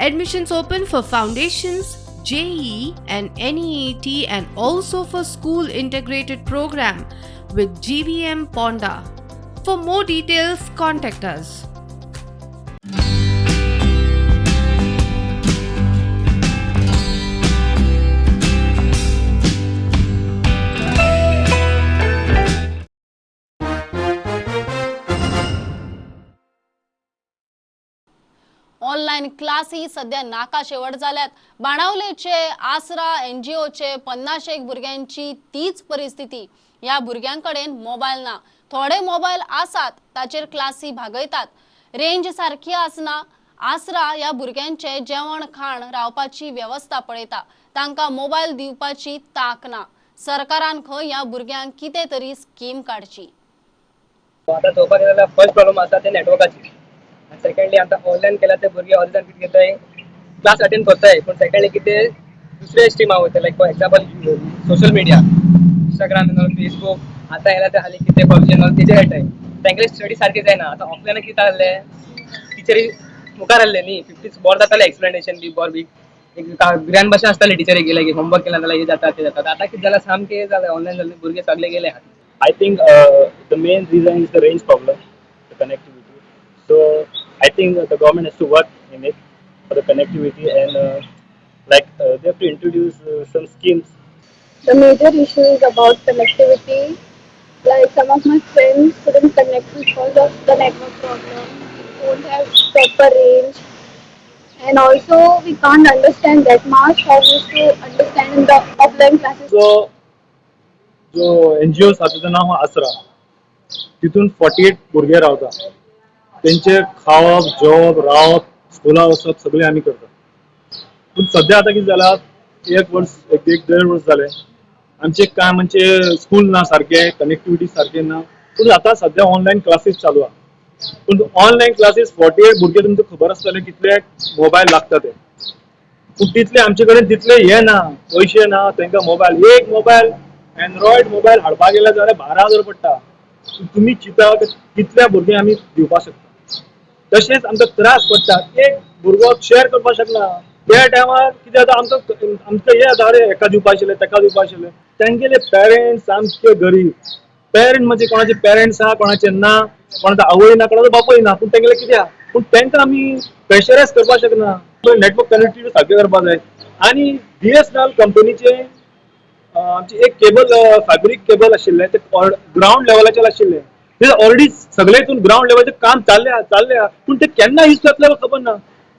Admissions open for foundations, JEE and NEET, and also for school integrated program with GVM Ponda. For more details, contact us. Online क्लासी सध्या नाका शेवट जाल्यात. बाणावलेचे आसरा एनजीओचे 50 भुरग्यांची तीच परिस्थिती. ह्या भुरग्यांकडेन मोबायल ना, थोडे मोबायल आसात ताचेर क्लासी भागयतात, रेंज सारकी आसना. आसरा ह्या भुरग्यांचे जेवण खाण रावपाची वेवस्था पळयता, तांकां मोबायल दिवपाची ताक ना. सरकारान खंय ह्या भुरग्यांक कितें तरी स्कीम काडची. आतां चोवपाक गेल्यार फर्स्ट प्रॉब्लम आसा ते नेटवर्काची. सेकंडली आतां ऑनलायन केल्यार ते भुरगे ऑनलायन कितें घेताय, क्लास अटेंड करताय, पूण सेकंडली कितें दुसरे स्ट्रिमा वयता, like for example social media, Instagram and Facebook. आतां येयला ते हालीं कितें पबजी एन तेजेर खेळटाय, तेंगेले स्टडी सारकी जायना. आतां ऑफलायन कितें जाल्लें, टिचरी मुखार आहले न्ही, फिफ्टीच बरें जातालें एक्सप्लेनेशन बी बरें बी एक भुरग्यां भाशेन आसतालें टिचरी गेले की होमवर्क केला जाल्यार हें जाता तें जाता. आतां कितें जालां सामकें जालें ऑनलायन जालें, भुरगे सगळे गेले. I think the main reason is the range problem, the connectivity. So I think the government has to work in it for the connectivity, and they have to introduce some schemes. The major issue is about connectivity. Like some of my friends couldn't connect because of the network problem. We don't have proper range, and also we can't understand that much how we used to understand in the offline classes. So, जो NGO आसा तेजो नांव आसरा, तितून 48 भुरगे रावता. तेंचे खावप, जेवप, रावप, स्कुला वचप सगळें आमी करता. पूण सद्या आतां कितें जालां, एक वर्स एक देड वर्स जालें आमचें काय म्हणजे स्कूल ना सारकें, कनेक्टिविटी सारकें ना. पूण आतां सद्या ऑनलायन क्लासीस चालू आहा. पूण ऑनलायन क्लासीस 48 भुरगे तुमकां खबर आसतलें कितले मोबायल लागता ते. पूण तितले आमचे कडेन तितले हे ना, पयशे ना तांकां मोबायल. एक मोबायल एन्ड्रॉयड मोबायल हाडपाक गेले जाल्यार 12,000 पडटा. तुमी चिंता कितल्या भुरग्यांक आमी दिवपाक शकता. तशेंच आमकां त्रास पडटा, एक भुरगो शेअर करपाक शकना. त्या टायमार कितें जाता, आमकां आमकां हें जाता, अरे हेका दिवपा आशिल्लें, तेका दिवपा आशिल्लें. तेंगेले पेरेंट्स सामके गरीब. पेरेंट म्हणजे कोणाचे पेरेंट्स आहा, कोणाचे ना, कोणाचो आवय ना, कोणाचो बापूय ना. पूण तेंगेले कितें आहा, पूण तेंकां आमी प्रेशरायज करपाक शकना. नेटवर्क कनेक्टिविटी सारकें करपाक जाय. आनी BSNL कंपनीचे आमचे एक केबल, फॅब्रीक केबल आशिल्लें, तें ग्रावंड लेवलाचेर आशिल्लें. ते ऑलरेडी सगळे हितून ग्रावंड लेवलाचेर काम चालल्या चालल्या, पूण ते केन्ना यूज जातले खबर ना.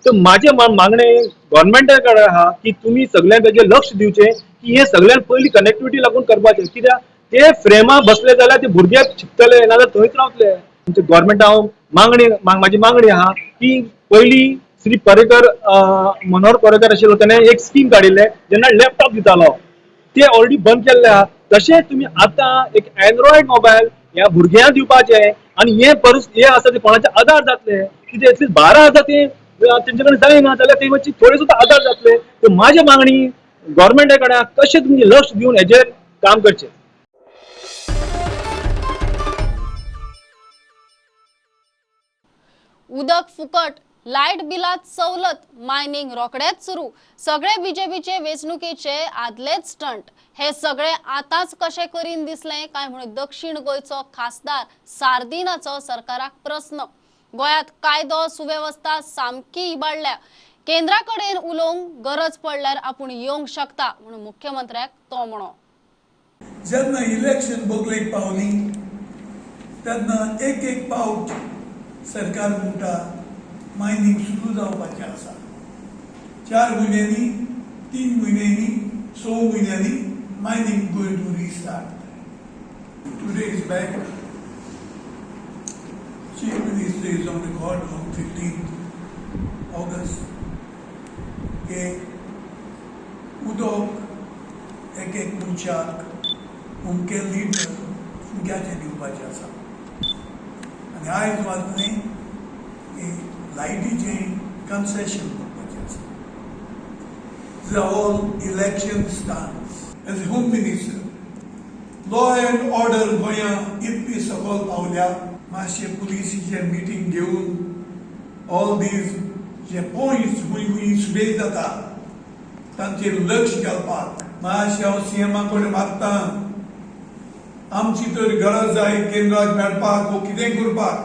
तर माझे मागणें गव्हर्मेंटा कडेन आहा की तुमी सगळ्यान ताजेर लक्ष दिवचें की हे सगळ्यान पयलीं कनेक्टिविटी लागून करपाचें. कित्याक ते फ्रेमा बसले जाल्यार ते भुरगे शिकतले, नाजाल्यार थंयच रावतले. आमच्या गव्हर्मेंटा हांव मागणी, म्हाजी मागणी आहा की पयलीं श्री पर्रीकर, मनोहर पर्रीकर आशिल्लो, तेणें एक स्कीम काडिल्लें जेन्ना लॅपटॉप दितालो, ते ऑलरेडी बंद केल्ले आहा. तशें तुमी आतां एक एन्ड्रॉयड मोबायल ह्या भुरग्यांक दिवपाचें. आनी हे परिस्थिती हे आसा ते कोणाचे आदार जातले, कितें एटलीस्ट 12,000 ते तेंचे कडेन जायना जाल्यार ते मातशी थोडे सुद्दां आदार जातले. तर म्हाजी मागणी गव्हर्मेंटा कडेन कशें तुमी लक्ष दिवन हेजेर काम करचें. उदक फुकट लायट बिलात सवलत, मायनिंग रोखडेच सुरू, सगळे बीजेपीचे वेंचणुकेचे आदलेच स्टंट। हे सगळे आतांच कशें करीन दिसलें काय म्हणून दक्षिण गोंयचो खासदार सार्दिनाचो सरकाराक प्रस्न। गोंयांत कायदो सुवेवस्था सामकी इबाडल्या, केंद्रा कडेन उलोवंक गरज पडल्यार आपूण येवंक शकता म्हणून मुख्यमंत्र्याक तो म्हणो। जेन्ना इलेक्शन बगलेक पावली तेन्ना एक एक पावट सरकार म्हणटा मायनिंग सुरू जावपाचें आसा, 4 म्हयन्यांनी, 3 म्हयन्यांनी, 6 म्हयन्यांनी mining going to restart. 2 days back Chief Minister is on record on 15th August K उदक एक एक मनशाक उमके लिटर फुग्याचें दिवपाचें आसा आनी आयज वाचलें की लायटीचें कन्सेशन करपाचें आसा. These are all election stunts. As a Home Minister, law and order गोंया इतली सकयल पावल्या. मातशें पुलिसीचें मिटींग घेवन ऑल these जे पॉयंट्स खंय खंय सुबेज जाता तांचेर लक्ष घालपाक मातशें हांव सीएमा कडेन मागता. आमची तर गरज जाय केंद्राक मेळपाक वो कितें करपाक.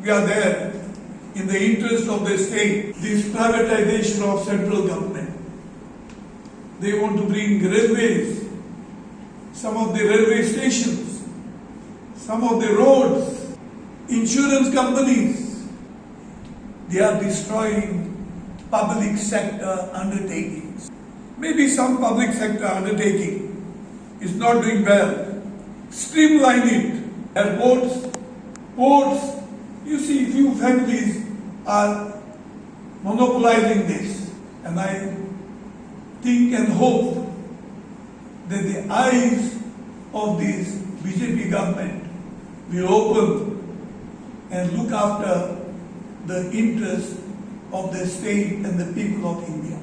We are there in the interest of the state. This privatization of central government, they want to bring railways, some of the railway stations, some of the roads, insurance companies. They are destroying public sector undertakings. Maybe some public sector undertaking is not doing well. Streamline it. Airports, ports, you see few families are monopolizing this. And I think and hope that the eyes of this BJP government will open and look after the interests of the state and the people of India.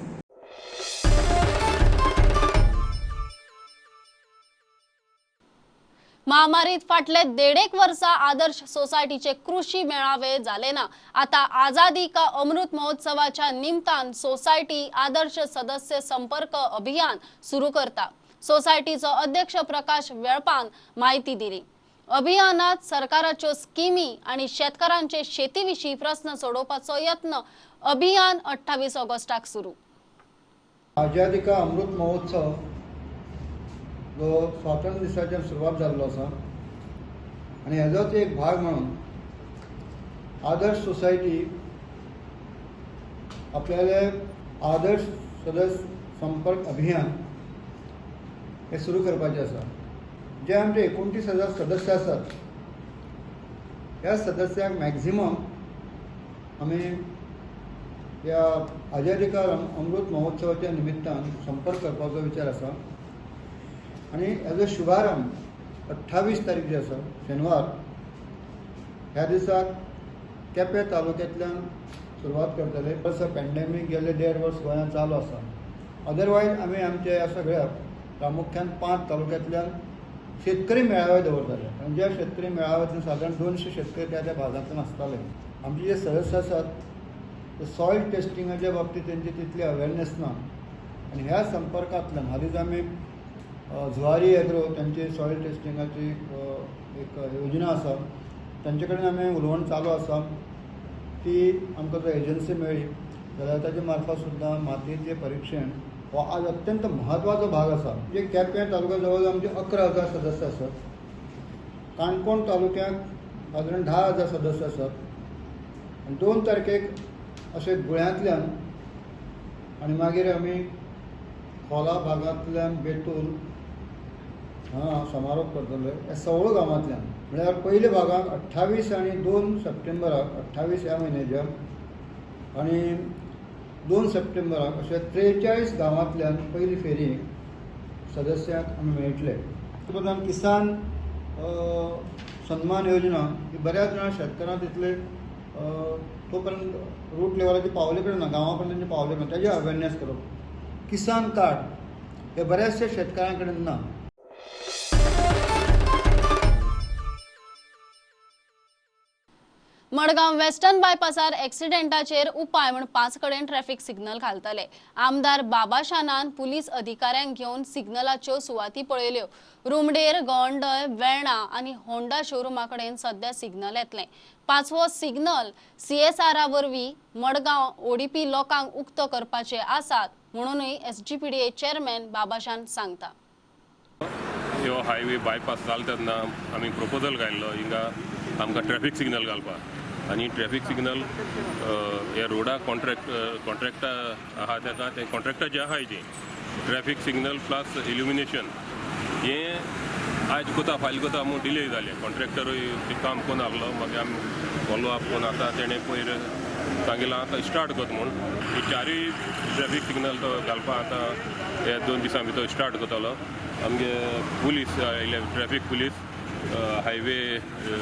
महामारीत फाटले 1.5 वर्सा आदर्श सोसायटीचे कृषी मेळावे झाले ना. आता आझादी का अमृत महोत्सवाच्या निमतान सोसायटी आदर्श सदस्य संपर्क अभियान सुरू करता. सोसायटीचो अध्यक्ष प्रकाश वेळपान माहिती दिली. अभियानात सरकाराच्यो स्किमी आणि शेतकऱ्यांचे शेतीविषयी प्रश्न सोडोवपाचो यत्न. अभियान 28 ऑगस्टाक सुरू. आझादी का अमृत महोत्सव जो स्वातंत्र्य दिसाच्यान सुरवात जाल्लो आसा आनी हेजोच एक भाग म्हणून आदर्श सोसायटी आपल्याले आदर्श सदस्य संपर्क अभियान हे सुरू करपाचें आसा. जे आमचे 29,000 सदस्य आसात ह्या सदस्यांक मॅक्झिमम आमी ह्या आझादी का अमृत महोत्सवाच्या निमित्तान संपर्क करपाचो विचार आसा. आनी हेजो शुभारंभ 28 तारीख जी आसा शेनवार ह्या दिसाक केपें तालुक्यांतल्यान सुरवात करतले. प्लस पॅन्डेमीक गेले 1.5 वर्स गोंयांत चालू आसा. अदरवायज आमी आमच्या ह्या सगळ्या प्रामुख्यान 5 तालुक्यांतल्यान शेतकरी मेळावे दवरताले आनी ज्या शेतकरी मेळाव्यांतल्यान सादारण 200 शेतकरी त्या त्या भागांतल्यान आसताले. आमचे जे सदस्य आसात ते सॉयल टेस्टिंगाच्या बाबतींत तेंची तितली अवेरनेस ना आनी ह्या संपर्कांतल्यान हालींच आमी जुवारी एग्रो तांची सॉयल टेस्टिंगाची एक योजना आसा तांचे कडेन आमी उलोवण चालू आसा. ती आमकां जर एजन्सी मेळ्ळी जाल्यार ताजे मार्फत सुद्दां मातयेचें परिक्षण हो आज अत्यंत म्हत्वाचो भाग आसा. जे केपें तालुक्या जवळ आमचे 11,000 सदस्य आसात, काणकोण तालुक्याक सादारण 10,000 सदस्य आसात आनी 2 तारखेक अशें गुळ्यांतल्यान आनी मागीर आमी खोला भागांतल्यान बेतूल हांगा समारोप करतले. ह्या सवळो गांवांतल्यान म्हळ्यार पयल्या भागाक 28 आनी 2 सप्टेंबराक 28 ह्या म्हयन्याच्या आनी 2 सप्टेंबराक अशे 43 गांवांतल्यान पयली फेरी सदस्यांक आमी मेळटले. प्रधान किसान सन्मान योजना ही बऱ्याच जाणां शेतकारांक तितले तो पर्यंत रूट लेवलाचेर पावले कडेन ना, गांवा पर्यंत तेंचे पावले कडेन ताजें अवेरनेस करप. किसान कार्ड हे बऱ्याचशा शेतकारां कडेन ना. मडगांव वेस्टर्न बायपासार एक्सिडेंटाचेर उपाय म्हूण 5 कडेन ट्रॅफिक सिग्नल घालतले. आमदार बाबाशानान पुलीस अधिकाऱ्यांक घेवन सिग्नलाच्यो सुवाती पळयल्यो. रुमडेर, गोंडय, वेर्णा आनी होंडा शोरुमा कडेन सध्या सिग्नल येतले. 5वो सिग्नल सीएसआरा वरवीं मडगांव ओडीपी लोकांक उक्तो करपाचे आसात म्हणूनय एसजीपीडीए चेअरमॅन बाबाशान सांगता. ह्यो हायवे बायपास जालो तेन्ना आमी प्रपोजल घायल्लो हिंगा आमकां ट्रॅफिक सिग्नल घालपाक आनी ट्रॅफिक सिग्नल हे रोडा कॉन्ट्रॅक्टा आहा ताका ते कॉन्ट्रॅक्टाचे आहाय ती ट्रॅफिक सिग्नल प्लस इल्युमिनेशन हें आयज कोता फाल्यां कोता म्हूण डिले जालें. कॉन्ट्रॅक्टरूय तें काम करून आहलो, मागीर आमी फॉलो अप करून आतां तेणें पयर सांगिलां आतां स्टार्ट करता म्हूण. ही 4 ट्रॅफिक सिग्नल तो घालपाक आतां हे 2 दिसां भितर स्टार्ट करतलो. आमगे पुलीस आयले, ट्रॅफिक पुलीस, हायवे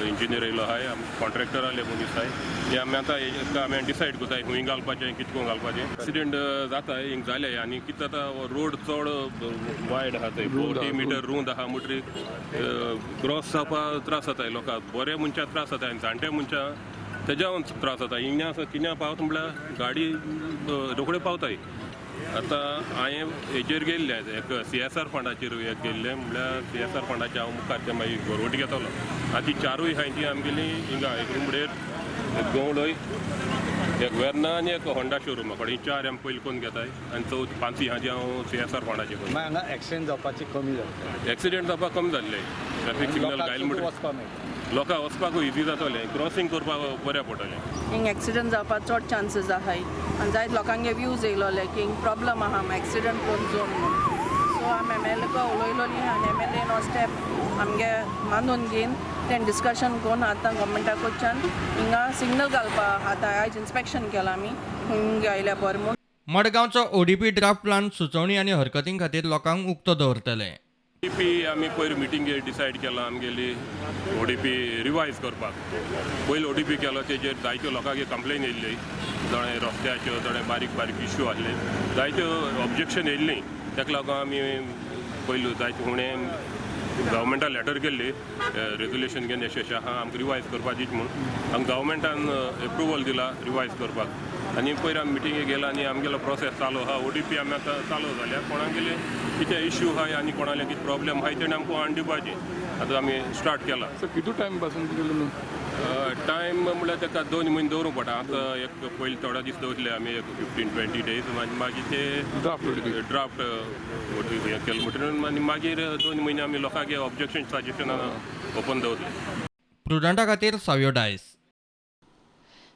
इंजिनियर येयलो आहाय, कॉन्ट्रॅक्टराले मनीस आहाय. हे आमी आतां आमी डिसायड करताय खूंय घालपाचें, कितको घालपाचें. एक्सिडेंट जाता हिंग जाले आनी कितें जाता, रोड चड वायड आहा थंय, 40 मिटर रूंद आहा म्हणटरी क्रॉस जावपाक त्रास जाताय लोकांक. बरे मनशां त्रास जाताय आनी जाणटे मनशां तेज्यावन त्रास जाता. हिंगा किन्या पावता म्हळ्यार गाडी रोखड्यो पावताय. आतां हांवें हेजेर गेल्लें, एक सीएसआर फंडाचेर एक गेल्लें, म्हळ्यार सीएसआर फंडाचेर हांव मुखार ते मागीर गरवट घेतलो. आतां ती 4 आहाय ती आमगेली हिंगा, एक रुमडेर, एक गवळय, एक वेर्ना आनी एक होंडा शोरुमा कडेन. ही 4 आमी पयलीं करून घेताय आनी 5 आहा ती हांव सीएसआर फंडाचेर करून. हांगा एक्सिडेंट जावपाची कमी जाता, एक्सिडेंट जावपाक कमी जाल्ले. ट्रॅफिक सिग्नल घायल म्हणटकीर लोकांक वचपाकूय इजी जातलें, क्रॉसींग करपाक बऱ्या पडटलें. हिंग एक्सिडेंट जावपाक चड चान्सीस आहाय आनी जायत लोकांगे व्यूज येयलोले की हिंग प्रॉब्लम आहा, एक्सिडेंट प्रोन झोन म्हूण. सो आमी एमएलए उलयलोली आनी एमएलएन हो स्टेप आमगे मानून घेवन तें डिस्कशन करून आतां गव्हर्मेंटा कडच्यान हिंगा सिग्नल घालपाक आतां आयज इन्स्पेक्शन केलां आमी हिंग आयल्या बरें म्हूण. मडगांवचो ओडीपी ड्राफ्ट प्लान सुचोवणी आनी हरकतीं खातीर लोकांक उक्तो दवरतले. ओडीपी आमी पयर मिटिंगेर डिसायड केलां आमगेली ओडीपी रिवायज करपाक. पयलीं ओडीपी केलो तेजेर जायत्यो लोकांक कंप्लेन येयल्ली, थोडे रस्त्याच्यो, थोडे बारीक बारीक इश्यू आसले, जायत्यो ऑब्जेक्शन येयल्लीं. ताका लागून आमी पयलू जायते हुणें गव्हर्मेंटान लेटर केल्ली रेजोल्युशन घेवन अशें अशें आहा आमकां रिवायज करपाचीच म्हूण. आमकां गव्हर्मेंटान एप्रुवल दिला रिवायज करपाक आनी पयर आमी मिटिंगेक गेला आनी आमगेलो प्रोसेस चालू आहा. ओडीपी आमी आतां चालू जाल्या, कोणागेले कितें इश्यू आहाय आनी कोणाले कितें प्रॉब्लम आहाय तेणें आमकां हाडून दिवपाचें. आतां आमी स्टार्ट केला. सर कितू टायम पासून टायम म्हणल्यार ताका 2 म्हयने दवरूंक पडटा. आतां एक पयलीं थोडे दीस दवरले आमी, एक 15-20 डेज, आनी मागीर ते ड्राफ्ट हें केलें म्हणटकीर आनी मागीर 2 म्हयने आमी लोकांक ऑब्जेक्शन सजेशन ओपन दवरले. प्रुडंटा खातीर सावियो डायस.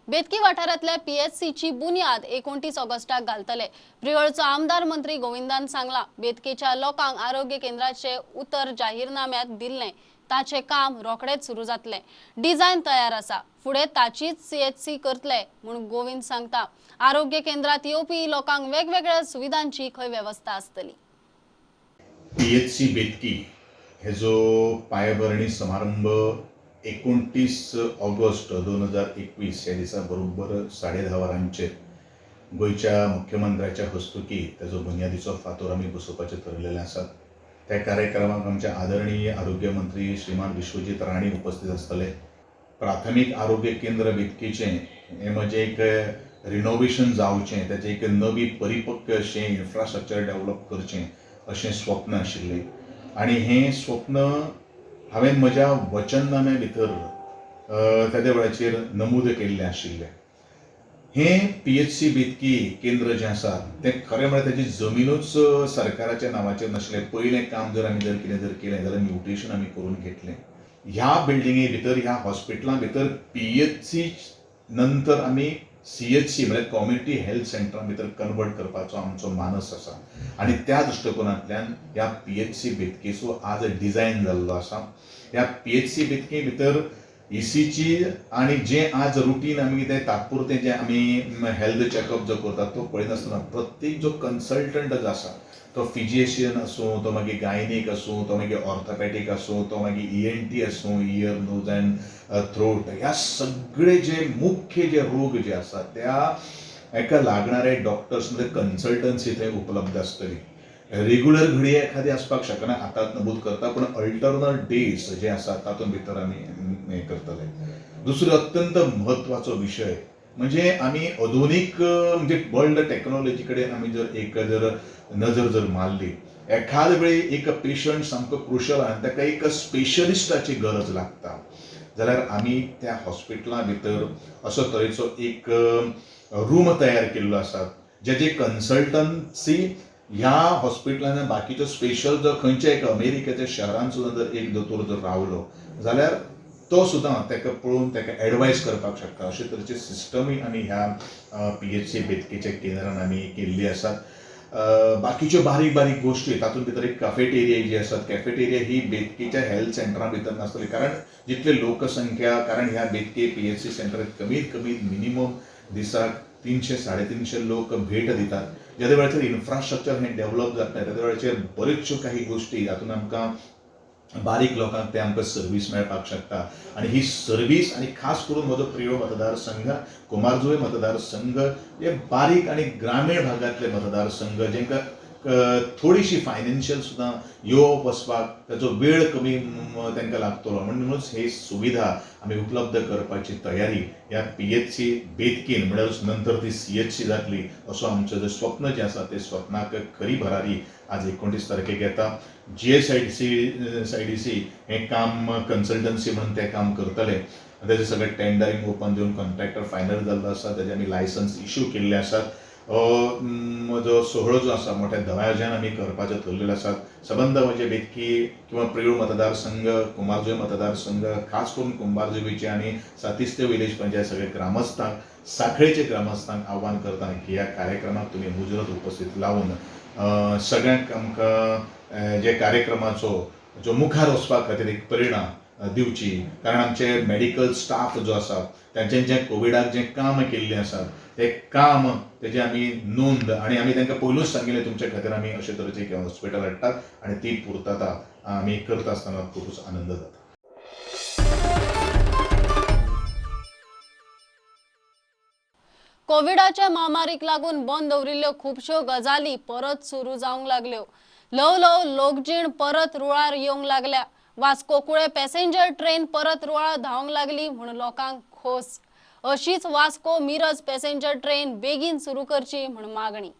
बेतकी वाठारांतल्या पीएचसीची बुन्याद 29 ऑगस्टाक घालतले. प्रियोळचो आमदार मंत्री गोविंदान सांगला, बेतकेच्या लोकांक आरोग्य केंद्राचे उतर जाहीरनाम्यात दिल्लें, ताचे काम रोखडेच सुरू जातले. डिझायन तयार आसा, फुडें ताचीच सीएचसी करतले म्हूण गोविंद सांगता. आरोग्य केंद्रात येवपी लोकांक वेगवेगळ्या सुविधांची खंय वेवस्था आसतली. पीएचसी बेतकी हेजो पायाभरणी समारंभ 29 ऑगस्ट 2021 ह्या दिसा बरोबर 10:30 वरांचेर गोंयच्या मुख्यमंत्र्याच्या हस्तुकी ताजो बुन्यादीचो फातोर आमी बसोवपाचें थरयलेलें आसा. त्या कार्यक्रमाक आमचे आदरणीय आरोग्य मंत्री श्रीमान विश्वजीत राणे उपस्थित आसतले. प्राथमीक आरोग्य केंद्र बेतकीचें हें म्हणजे एक रिनोवेशन जावचें, ताचें एक नवी परिपक्व अशें इन्फ्रास्ट्रक्चर डेवलप करचें अशें स्वप्न आशिल्लें आनी हें स्वप्न हांवें म्हज्या वचननाम्या भितर तेद्या वेळाचेर नमूद केल्लें आशिल्लें. हें पीएचसी बेतकी केंद्र जें आसा तें खरें म्हळ्यार ताची जमिनूच सरकाराच्या नांवाचेर नाशिल्लें. पयलें काम जर आमी जर कितें जर केलें जाल्यार म्युटेशन आमी करून घेतलें. ह्या बिल्डिंगे भितर, ह्या हॉस्पिटलां भितर पीएचसी नंतर आमी सीएचसी म्हळ्यार कम्युनिटी हेल्थ सेंटरां भितर कन्वर्ट करपाचो आमचो मानस आसा आनी त्या दृश्टिकोनांतल्यान ह्या पीएचसी बेतकीचो आज डिजायन जाल्लो आसा. ह्या पीएचसी बेतकी भितर ईसीजी आनी जें आज रुटीन आमी कितें तात्पुरतें जें आमी हेल्थ चॅकअप जो करतात तो पळयनासतना प्रत्येक जो कन्सल्टंट जो आसा तो फिजिशियन आसूं, तो मागीर गायनीक आसूं, तो मागीर ऑर्थोपॅडीक आसूं, तो मागीर ईएनटी आसूं, इयर नोज अँड थ्रोट, ह्या सगळे जे मुख्य जे रोग जे आसा त्या एका लागणारे डॉक्टर्स म्हणजे कन्सल्टन्सी थंय उपलब्ध आसतली. रेग्युलर घडये एखादी आसपाक शकना, आतांच नमूद करता, पूण अल्टरनट डेज जे आसा तातूंत भितर आमी हें करतले. दुसरो अत्यंत म्हत्वाचो विशय म्हणजे आमी आधुनीक म्हणजे वर्ल्ड टॅक्नोलॉजी कडेन आमी जर एक जर नजर जर मारली, एखाद वेळी एक पेशंट सामको क्रुशल आनी ताका एक स्पेशलिस्टाची गरज लागता जाल्यार आमी त्या हॉस्पिटला भितर असो तरेचो एक रूम तयार केल्लो आसा जेजे कन्सल्टन्सी ह्या हॉस्पिटलान बाकीच्यो स्पेशल जर खंयच्या एक अमेरिकेच्या शहरान सुद्दां जर एक दोतोर जर रावलो जाल्यार तो सुद्दां ताका पळोवन ताका एडवायस करपाक शकता. अशे तरेचे सिस्टमूय आमी ह्या PHC बेतकीच्या केंद्रान आमी केल्ली आसात. बाकीच्यो बारीक बारीक गोश्टी तातूंत भितर एक कॅफेटेरिया जी आसात, कॅफेटेरिया ही बेतकीच्या हेल्थ सेंटरा भितर नासतली, कारण जितली लोकसंख्या, कारण ह्या बेतके PHC सेंटरात कमीत कमी मिनिमम दिसाक 300 350 लोक भेट दितात. ज्या वेळाचेर इन्फ्रास्ट्रक्चर हें डेव्हलप जातलें त्या वेळाचेर बऱ्योचश्यो काही गोश्टी हातूंत आमकां बारीक लोकांक ते आमकां सर्वीस मेळपाक शकता. आनी ही सर्वीस आनी खास करून म्हजो प्रियोळ मतदारसंघ, कुमारजुंवें मतदारसंघ हे बारीक आनी ग्रामीण भागांतले मतदारसंघ जेंकां थोडीशी फायनान्शियल सुद्दां येवप वचपाक ताचो वेळ कमी तांकां लागतलो, म्हणूनच ही सुविधा आमी उपलब्ध करपाची तयारी ह्या PHC बेतकीन म्हणल्यारूच नंतर ती CHC जातली असो आमचो जो स्वप्न जें आसा ते स्वप्नाक खरी भरारी आज 29 तारखेक येता. GSIDC हें काम कन्सल्टन्सी म्हणून तें काम करतले. तेजें सगळें टेंडरींग ओपन दिवन कॉन्ट्रॅक्टर फायनल जाल्लो आसा, तेजे आमी लायसन्स इश्यू केल्ले आसात. जो सोहळो जो आसा मोठ्या दबाज्यान आमी करपाचें थरलेलें आसात. सबंद म्हणजे बेतकी किंवा प्रियोळ मतदारसंघ, कुमारजुंवें मतदारसंघ, खास करून कुंभारजुंवेचे आनी सातिस्ते विलेज पंचायत सगळे ग्रामस्थांक, साखळेचे ग्रामस्थांक आव्हान करता की ह्या कार्यक्रमाक तुमी मुजरत उपस्थित लावन सगळ्यांक आमकां जे कार्यक्रमाचो जो मुखार वचपा खातीर एक प्रेरणा दिवची, कारण आमचे मेडिकल स्टाफ जो आसा तांच्यानी जें कोविडाक जें काम केल्लें आसा तें काम तेजें आमी नोंद आनी आमी तांकां पयलूच सांगिल्लें तुमच्या खातीर आमी अशे तरेचें एक हॉस्पिटल हाडटात आनी ती पुर्तता आमी करता आसतना खुबूच आनंद जाता. कोविडाच्या महामारीक लागून बंद दवरिल्ल्यो खुबश्यो गजाली परत सुरू जावंक लागल्यो. ल्हव ल्हव लोकजीण परत रुळार येवंक लागल्या. वास्को कुळे पॅसेंजर ट्रेन परत रुळार धांवंक लागली म्हूण लोकांक खोस. अशीच वास्को मिरज पॅसेंजर ट्रेन बेगीन सुरू करची म्हूण मागणी.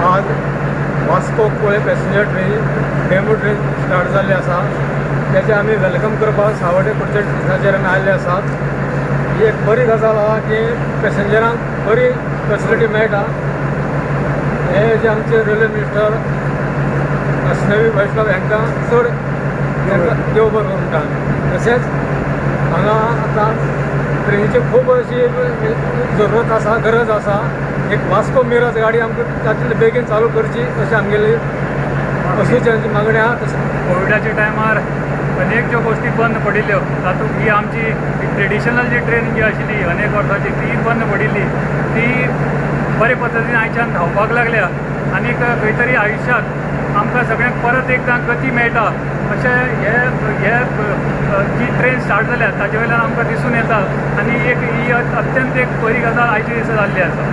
आज वास्को कुळे passenger train DEMU train start जाल्ली आसा, तेचे आमी welcome करपाक सावड्डे कुडचडे स्टेशनाचेर आमी आयिल्ले आसात. ही एक बरी गजाल आसा की पॅसेंजरांक बरी फेसिलिटी मेळटा. हे जे आमचे रेल्वे मिनिस्टर अश्विनी वैष्णव हांकां चड देव बरें करूं म्हणटा. तशेंच हांगा आतां ट्रेनीची खूब अशी जरूरत आसा, गरज आसा. एक वास्को मिरज गाडी आमकां तातूंतले बेगीन चालू करची अशी आमगेली अशी मागणी आसा. तशें कोविडाच्या टायमार अनेक ज्यो गोश्टी बंद पडिल्ल्यो तातूंत ही आमची ट्रेडिशनल जी ट्रेन जी आशिल्ली अनेक वर्सांची ती बंद पडिल्ली, ती बरे पद्दतीन आयच्यान धांवपाक लागल्या आनीक खंय तरी आयुश्यांत आमकां सगळ्यांक परत एकदां गती मेळटा अशें हे हे जी ट्रेन स्टार्ट जाल्या ताजे वयल्यान आमकां दिसून येता आनी एक ही अत्यंत एक बरी गजाल आयच्या दिसा जाल्ली आसा.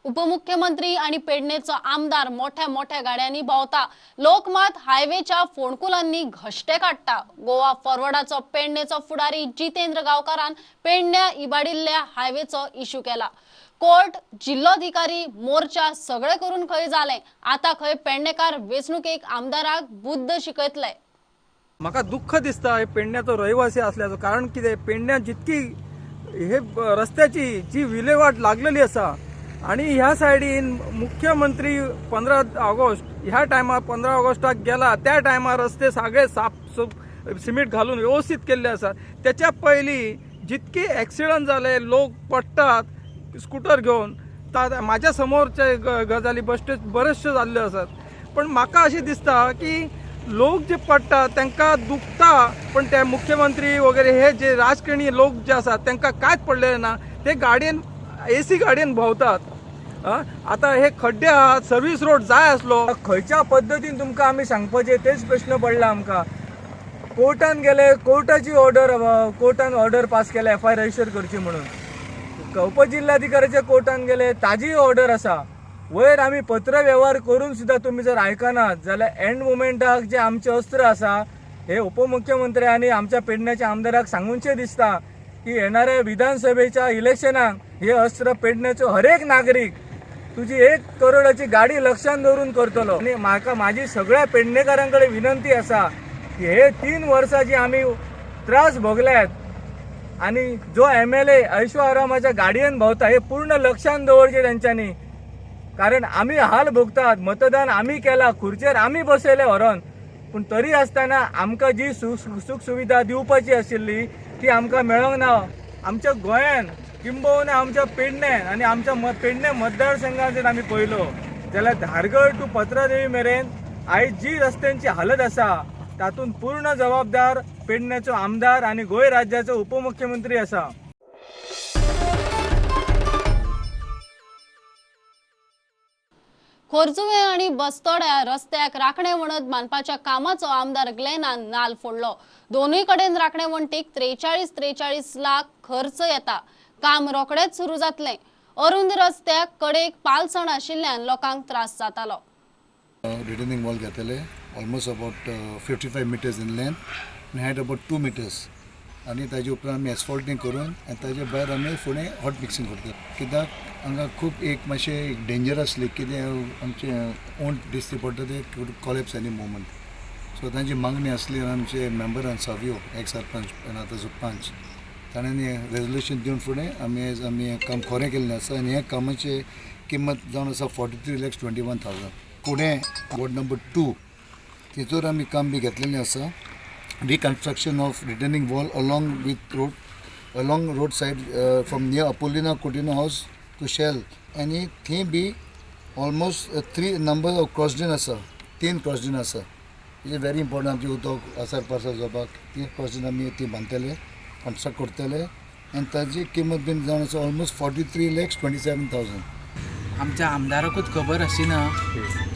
उपमुख्यमंत्री आणि पेडणेचो आमदार मोठ्या मोठ्या गाड्यांनी भोंवता, लोक मात हायवेच्या फोंडकुलांनी घश्टे काडटा. गोवा फॉरवर्डाचो पेडणेचो फुडारी जितेंद्र गांवकारान पेडण्या इबाडिल्ल्या हायवेचो इश्यू केला. कोर्ट, जिल्लोधिकारी, मोर्चा सगळे करून खंय जालें, आतां खंय पेडणेकार वेंचणुकेक आमदाराक बुद्द शिकयतले. म्हाका दुःख दिसता हे पेडण्याचो रहिवासी असल्याचो, कारण कितें पेडण्या जितकी हे रस्त्याची जी विलेवाट लागलेली आसा आणि ह्या सायडीन मुख्यमंत्री 15 ऑगस्ट ह्या टायमार 15 ऑगस्टाक गेला त्या टायमार रस्ते सगळे साफ सिमेंट घालून व्यवस्थित केल्ले आसा. त्याच्या पयलीं जितके एक्सिडंट जाले, लोक पडटात स्कुटर घेवन, म्हाज्या समोरचे गजाली बश्टे बरेचशे जाल्ल्यो आसात. पण म्हाका अशें दिसता की लोक जे पडटात तांकां दुखता, पण ते मुख्यमंत्री वगैरे हे जे राजकारणी लोक जे आसात तांकां कांयच पडलेलें ना. ते गाडयेन एसी गाडयेन भोंवतात. आतां हे खड्डे आहात, सर्वीस रोड जाय आसलो. खंयच्या पद्दतीन तुमकां आमी सांगपाचें तेच प्रश्न पडला आमकां. कोर्टान गेले, कोर्टाची ऑर्डर, कोर्टान ऑर्डर पास केल्या एफआयआर रजिस्टर करची म्हणून. उपजिल्हाधिकाऱ्याच्या कोर्टान गेले, ताजीय ऑर्डर आसा. वयर आमी पत्र वेव्हार करून सुद्दां तुमी जर आयकनात जाल्यार एंड मुमेंटाक जे आमचे अस्त्र आसा हे उपमुख्यमंत्री आनी आमच्या पेडण्याच्या आमदाराक सांगूनशें दिसता की येणाऱ्या विधानसभेच्या इलेक्शनाक हे अस्त्र पेडण्याचो हरेक नागरीक तुजी 1 करोडाची गाडी लक्षात दवरून करतलो. आनी म्हाका माझी सगळ्या पेडणेकारां कडेन विनंती आसा की हे 3 वर्सां जी आमी त्रास भोगल्यात आनी जो MLA ऐशो आरामाच्या गाडयेन भोंवता हे पूर्ण लक्षात दवरचें तेंच्यांनी, कारण आमी हाल भोगतात. मतदान आमी केला, खुर्चेर आमी बसयले व्हरोन, पूण तरी आसतना आमकां जी सुख सुविधा दिवपाची आशिल्ली ती आमकां मेळोंक ना. आमच्या गोंयान किंबहुना आमच्या पेडण्यान आनी आमच्या पेडणे मतदारसंघात जर आमी पळयलो जाल्यार धारगळ टू पत्रादेवी मेरेन आयज जी रस्त्यांची हालत आसा तातूंत पूर्ण जबाबदार पेडण्याचो आमदार आनी गोंय राज्याचो उपमुख्यमंत्री आसा. खोर्जुवे आनी बस्तोड्या रस्त्याक राखणे वणत बांदपाच्या कामाचो आमदार ग्लेनान नाल फोडलो. दोनूय कडेन राखणे वणटीक 43-43 लाख खर्च येता. काम रोखडेच सुरू जातलें. अरुंद रस्त्याक कडेक पालसण आशिल्ल्यान लोकांक त्रास जातालो. रिटर्निंग वॉल घेतले almost about 55 meters in length आनी हायट अबाउट 2 मिटर्स आनी ताजे उपरांत आमी एस्फॉल्टींग करून आनी ताजे भायर आमी फुडें हॉट मिक्सिंग करतात. कित्याक हांगा खूब एक मातशें डेंजर आसली कितें आमचें ओंठ दिसती पडटा ते कॉलेप्स एनी मुवमेंट. सो तांची मागणी आसली आनी आमचे मेंबरान सावियो एक्स सरपंच आनी आतांचो पंच ताणें रेजोल्युशन दिवन फुडें आमी आयज आमी काम खोरें केल्लें आसा आनी ह्या कामाची किंमत जावन आसा 43,21,000. फुडें वॉर्ड नंबर 2 तितूर आमी काम बी घेतलेलें आसा. Reconstruction of retaining wall along with road, along roadside from near Apolina Coutinho house to Shell. आनी थंय बी almost 3 number of cross drain आसा, 3 क्रॉस ड्रेन आसा. It is very important आमचें उदक आसार पासार जावपाक. 3 क्रॉस ड्रेन आमी ती बांदतले, कन्स्ट्रक्ट करतले आनी ताजी किंमत बीन जावन आसा ऑलमोस्ट 43,27,000. आमच्या आमदाराकूच खबर आशिना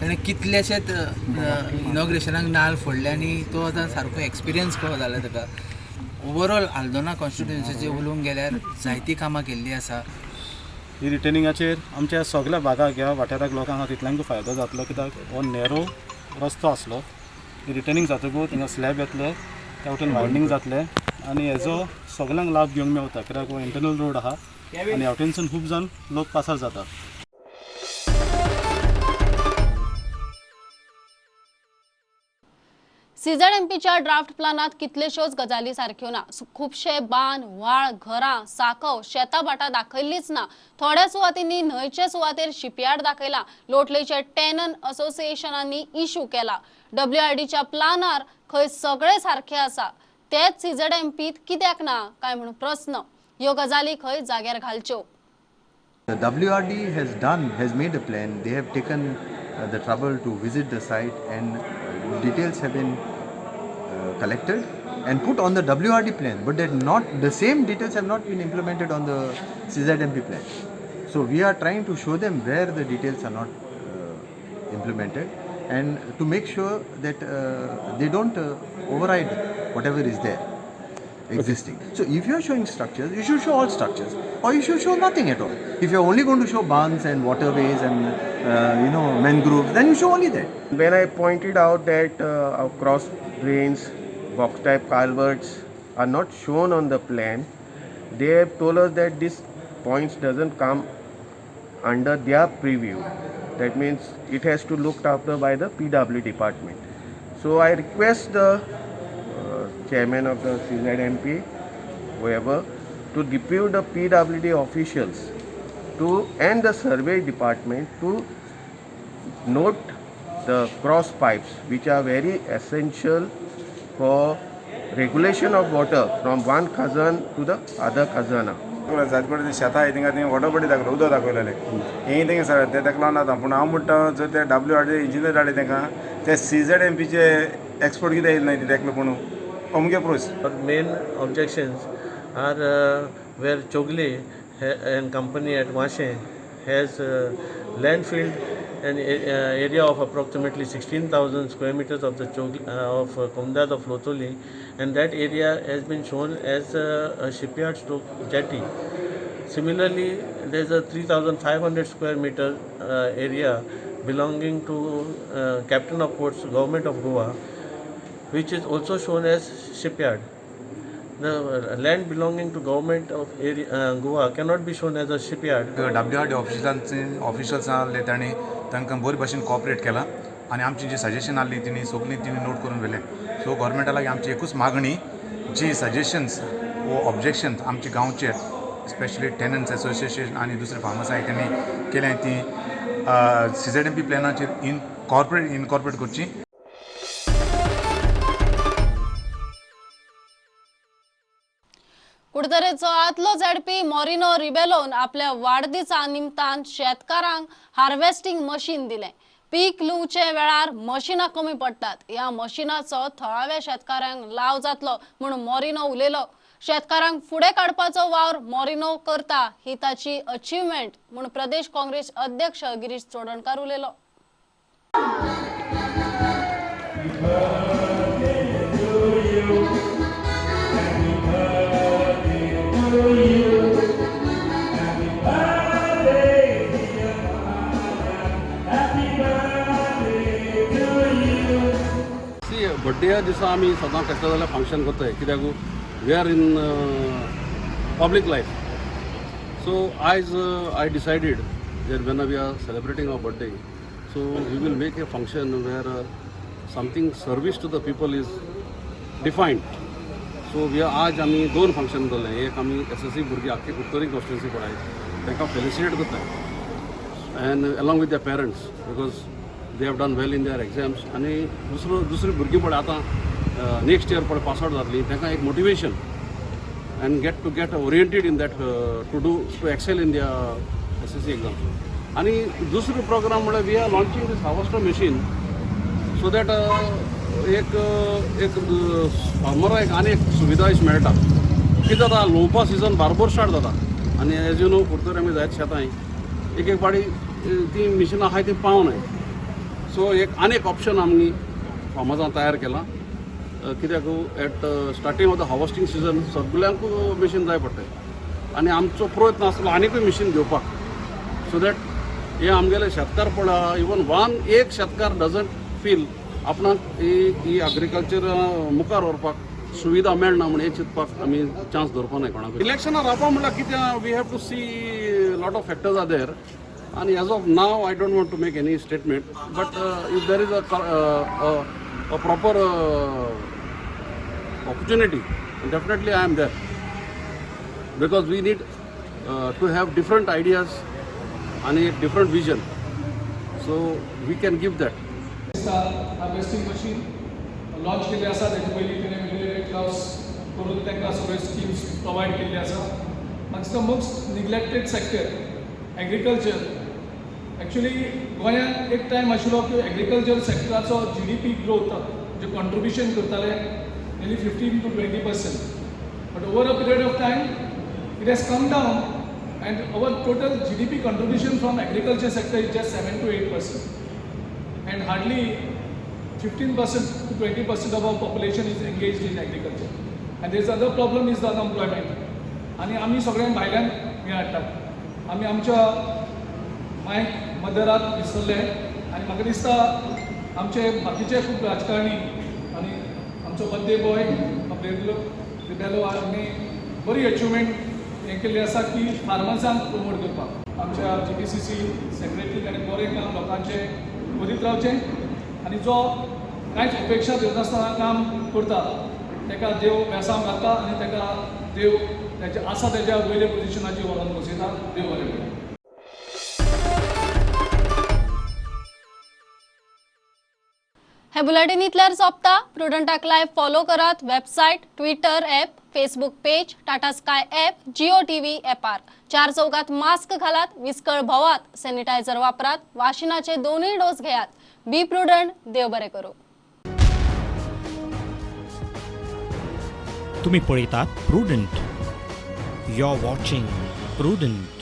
ताणें कितलेशेच इनॉग्रेशनाक नाल फोडले आनी तो आतां सारको एक्सपिरियन्स कसो जाला ताका. ओवरऑल आल्दोना कॉन्स्टिट्युएन्सीचेर उलोवंक गेल्यार जायतीं कामां केल्लीं आसा. ही रिटर्निंगाचेर आमच्या सगल्या भागाक ह्या वाठाराक लोकांक तितल्यांकूय फायदो जातलो, कित्याक हो नॅरो रस्तो आसलो. ही रिटर्निंग जातकूच हिंगा स्लॅब येतले, त्या वटेन वायंडींग जातलें आनी हेजो सगल्यांक लाभ घेवंक मेवता, कित्याक हो इंटरनल रोड आहा आनी ह्या वटेनसून खूब जाण लोक पासार जातात. सीझेडएमपीच्या ड्राफ्ट प्लानात कितलेश्योच गजाली सारक्यो ना. खुबशे बांद, व्हाळ, घरां, साकव, शेतां भाटां दाखयल्लीच ना. थोड्या सुवातींनी न्हंयचे सुवातेर शिपयार्ड दाखयला. लोटलेचे टेनन असोसिएशनांनी इशू केला. डब्ल्यूआरडीच्या प्लानार खंय सगळे सारखे आसा तेच सीझेडएमपीत कित्याक ना काय म्हणून प्रस्न. ह्यो गजाली खंय जाग्यार घालच्यो. The WRD has made a plan. They have taken the trouble to visit the site and details have been collected and put on the WRD plan, but that not the same details have not been implemented on the CZMP plan. So we are trying to show them where the details are not implemented and to make sure that they don't override whatever is there existing. So if you are showing structures, you should show all structures, or you should show nothing at all. If you are only going to show barns and waterways and mangroves, then you show only that. When I pointed out that our cross drains, box type culverts are not shown on the plan, they have told us that this points doesn't come under their preview. That means it has to looked after by the PW department. So I request the chairman of the CZMP, whoever, to depute the PWD officials to and the survey department to note the cross pipes, which are very essential for regulation of water from one khazan to the other khazana. जातकडे शेतां आहाय थिंगा थंय वॉटर बॉडी दाखयलो, उदक दाखयलेलें हें थिंगा सर तें ताका लागून जाता. पूण हांव म्हणटा जर ते डब्ल्यूआरडी इंजिनियर हाडले तांकां ते सीझेडएमपीचे एक्सपर्ट कितें येयले न्हय तेका पूण अमके प्रस्न. Main objections are where Chowgule and company at Vashe has landfilled an area of approximately 16,000 square meters of the of Comunidade of Loutolim, and that area has been shown as a shipyard stroke jetty. Similarly, there is a 3,500 square meter area belonging to Captain of Ports, Government of Goa, which is also shown as shipyard. The land belonging to Government of area, Goa cannot be shown as a shipyard. WRD ऑफिसांचे ऑफिशल्स आहले तांणी तांकां बरे भाशेन कॉपरेट केलां आनी आमची जी सजेशन आहली तिणी सगळीं तिणी नोट करून व्हेलें. सो गोवोरमेंटा लागीं आमची एकूच मागणी, जी सजेशन्स वो ऑब्जेक्शन्स आमचे गांवचे स्पेशली टेनंट्स एसोसिएशन आनी दुसरे फार्मर्स आहाय तेणी केल्या ती CZMP प्लॅनाचेर इनकॉर्पोरेट करची. कुडतरेचो आदलो झेडपी मॉरिनो रिबेलोन आपल्या वाडदिसा निमतान शेतकारांक हार्वेस्टिंग मशीन दिलें. पीक लुवचे वेळार मशिनां कमी पडटात. ह्या मशिनाचो थळाव्या शेतकारांक लाव जातलो म्हूण मॉरिनो उलयलो. शेतकारांक फुडें काडपाचो वावर मॉरिनो करता ही ताची अचिव्हमेंट म्हूण प्रदेश काँग्रेस अध्यक्ष गिरीश चोडणकार उलयलो. बड्डे दिसा आमी सदां कसलें जाल्यार फंक्शन करताय, कित्याक we are in public life. So आयज I decided that when we are celebrating our birthday, so we will make a function where something service to the people is defined. So we are आज आमी दोन फंक्शन दवरलें. एक आमी SSC भुरगीं आख्खी कुडतरी कॉन्स्टिट्युएन्सी पळय तांकां फेलिसिटेट करता and along with their parents because they have done well in their exams. आनी दुसरी भुरगीं पळय आतां नेक्स्ट इयर पळय पास आवट जातलीं तांकां एक motivation and get oriented in that to excel in their SSC exams. आनी दुसरो प्रोग्राम म्हळ्यार we are launching this harvester machine so that एक एक फार्मराक आनी एक सुविधा अशी मेळटा. कितें जाता, लुंवपा सिजन बारबर स्टार्ट जाता आनी एज you know Curtorim आमी जायत शेतां एक एक पाटी ती मिशिनां आहाय ती पावनाय. सो एक आनी एक ऑप्शन आमी फार्मर्सान तयार केलां, कित्याक at starting of the harvesting season सगल्यांकूय machine जाय पडटा आनी आमचो प्रयत्न आसलो आनीकूय मशीन घेवपाक सो that हे आमगेले शेतकार पळय इवन वन एक शेतकार डजंट फील आपणाक ही एग्रीकल्चर मुखार व्हरपाक सुविधा मेळना म्हण हें चिंतपाक आमी चान्स दवरपा नाय कोणाक. इलेक्शनां रावपा म्हणल्यार कितें, we have to see lot of factors are there आनी as of now I don't want to make any statement, but if there is a proper opportunity, definitely I am there because we need to have different ideas and a different vision, so we can give that. Harvesting machine launch केल्ली आसा. तेजे पयलीं तेणें वेगळे क्लास करून तांकां सगळ्यो स्किम्स प्रोवायड केल्ली आसा. म्हाका दिसता most neglected sector agriculture. Actually गोंयांत एक टायम आशिल्लो की एग्रीकल्चर सेक्टराचो GDP growth जे कॉन्ट्रिब्युशन करताले nearly 15 to 20%, but over a period of time it has come down and our total GDP contribution from agriculture sector is just 7 to 8% and hardly 15% to 20% of our population is engaged in agriculture. And there is other problem is the unemployment. आनी आमी सगळ्यांक भायल्यान हें हाडटात, आमी आमच्या मायक मदराक विसरले आनी म्हाका दिसता आमचे बाकीचे खूब राजकारणी आनी आमचो बर्थडे बॉय रिबेलो हांणी बरी अचिवमेंट हें केल्ली आसा की फार्मर्सांक प्रमोट करपाक. आमच्या GPCC secretary ताणें बरें काम लोकांचें करीत रावचें आनी जो कांयच अपेक्षा दिनासतना काम करता ताका देव बेसांव घालता आनी ताका देव ताच्या आसा ताच्या वयल्या पोजिशनाचेर व्हरोन बसयता. देव बरें करूं. हे बुलेटिन इतल्यार सोंपता. प्रुडंटाक लायव्ह फॉलो करात website, Twitter app, Facebook page, Tata Sky app, Jio TV ॲपार. चार चौकात मास्क घालात, विस्कळ भोवात, सॅनिटायझर वापरात, वाशिनाचे दोनूय डोस घेयात. बी प्रुडंट. देव बरें करूं. तुम्ही पळयतात Prudent. You are watching Prudent.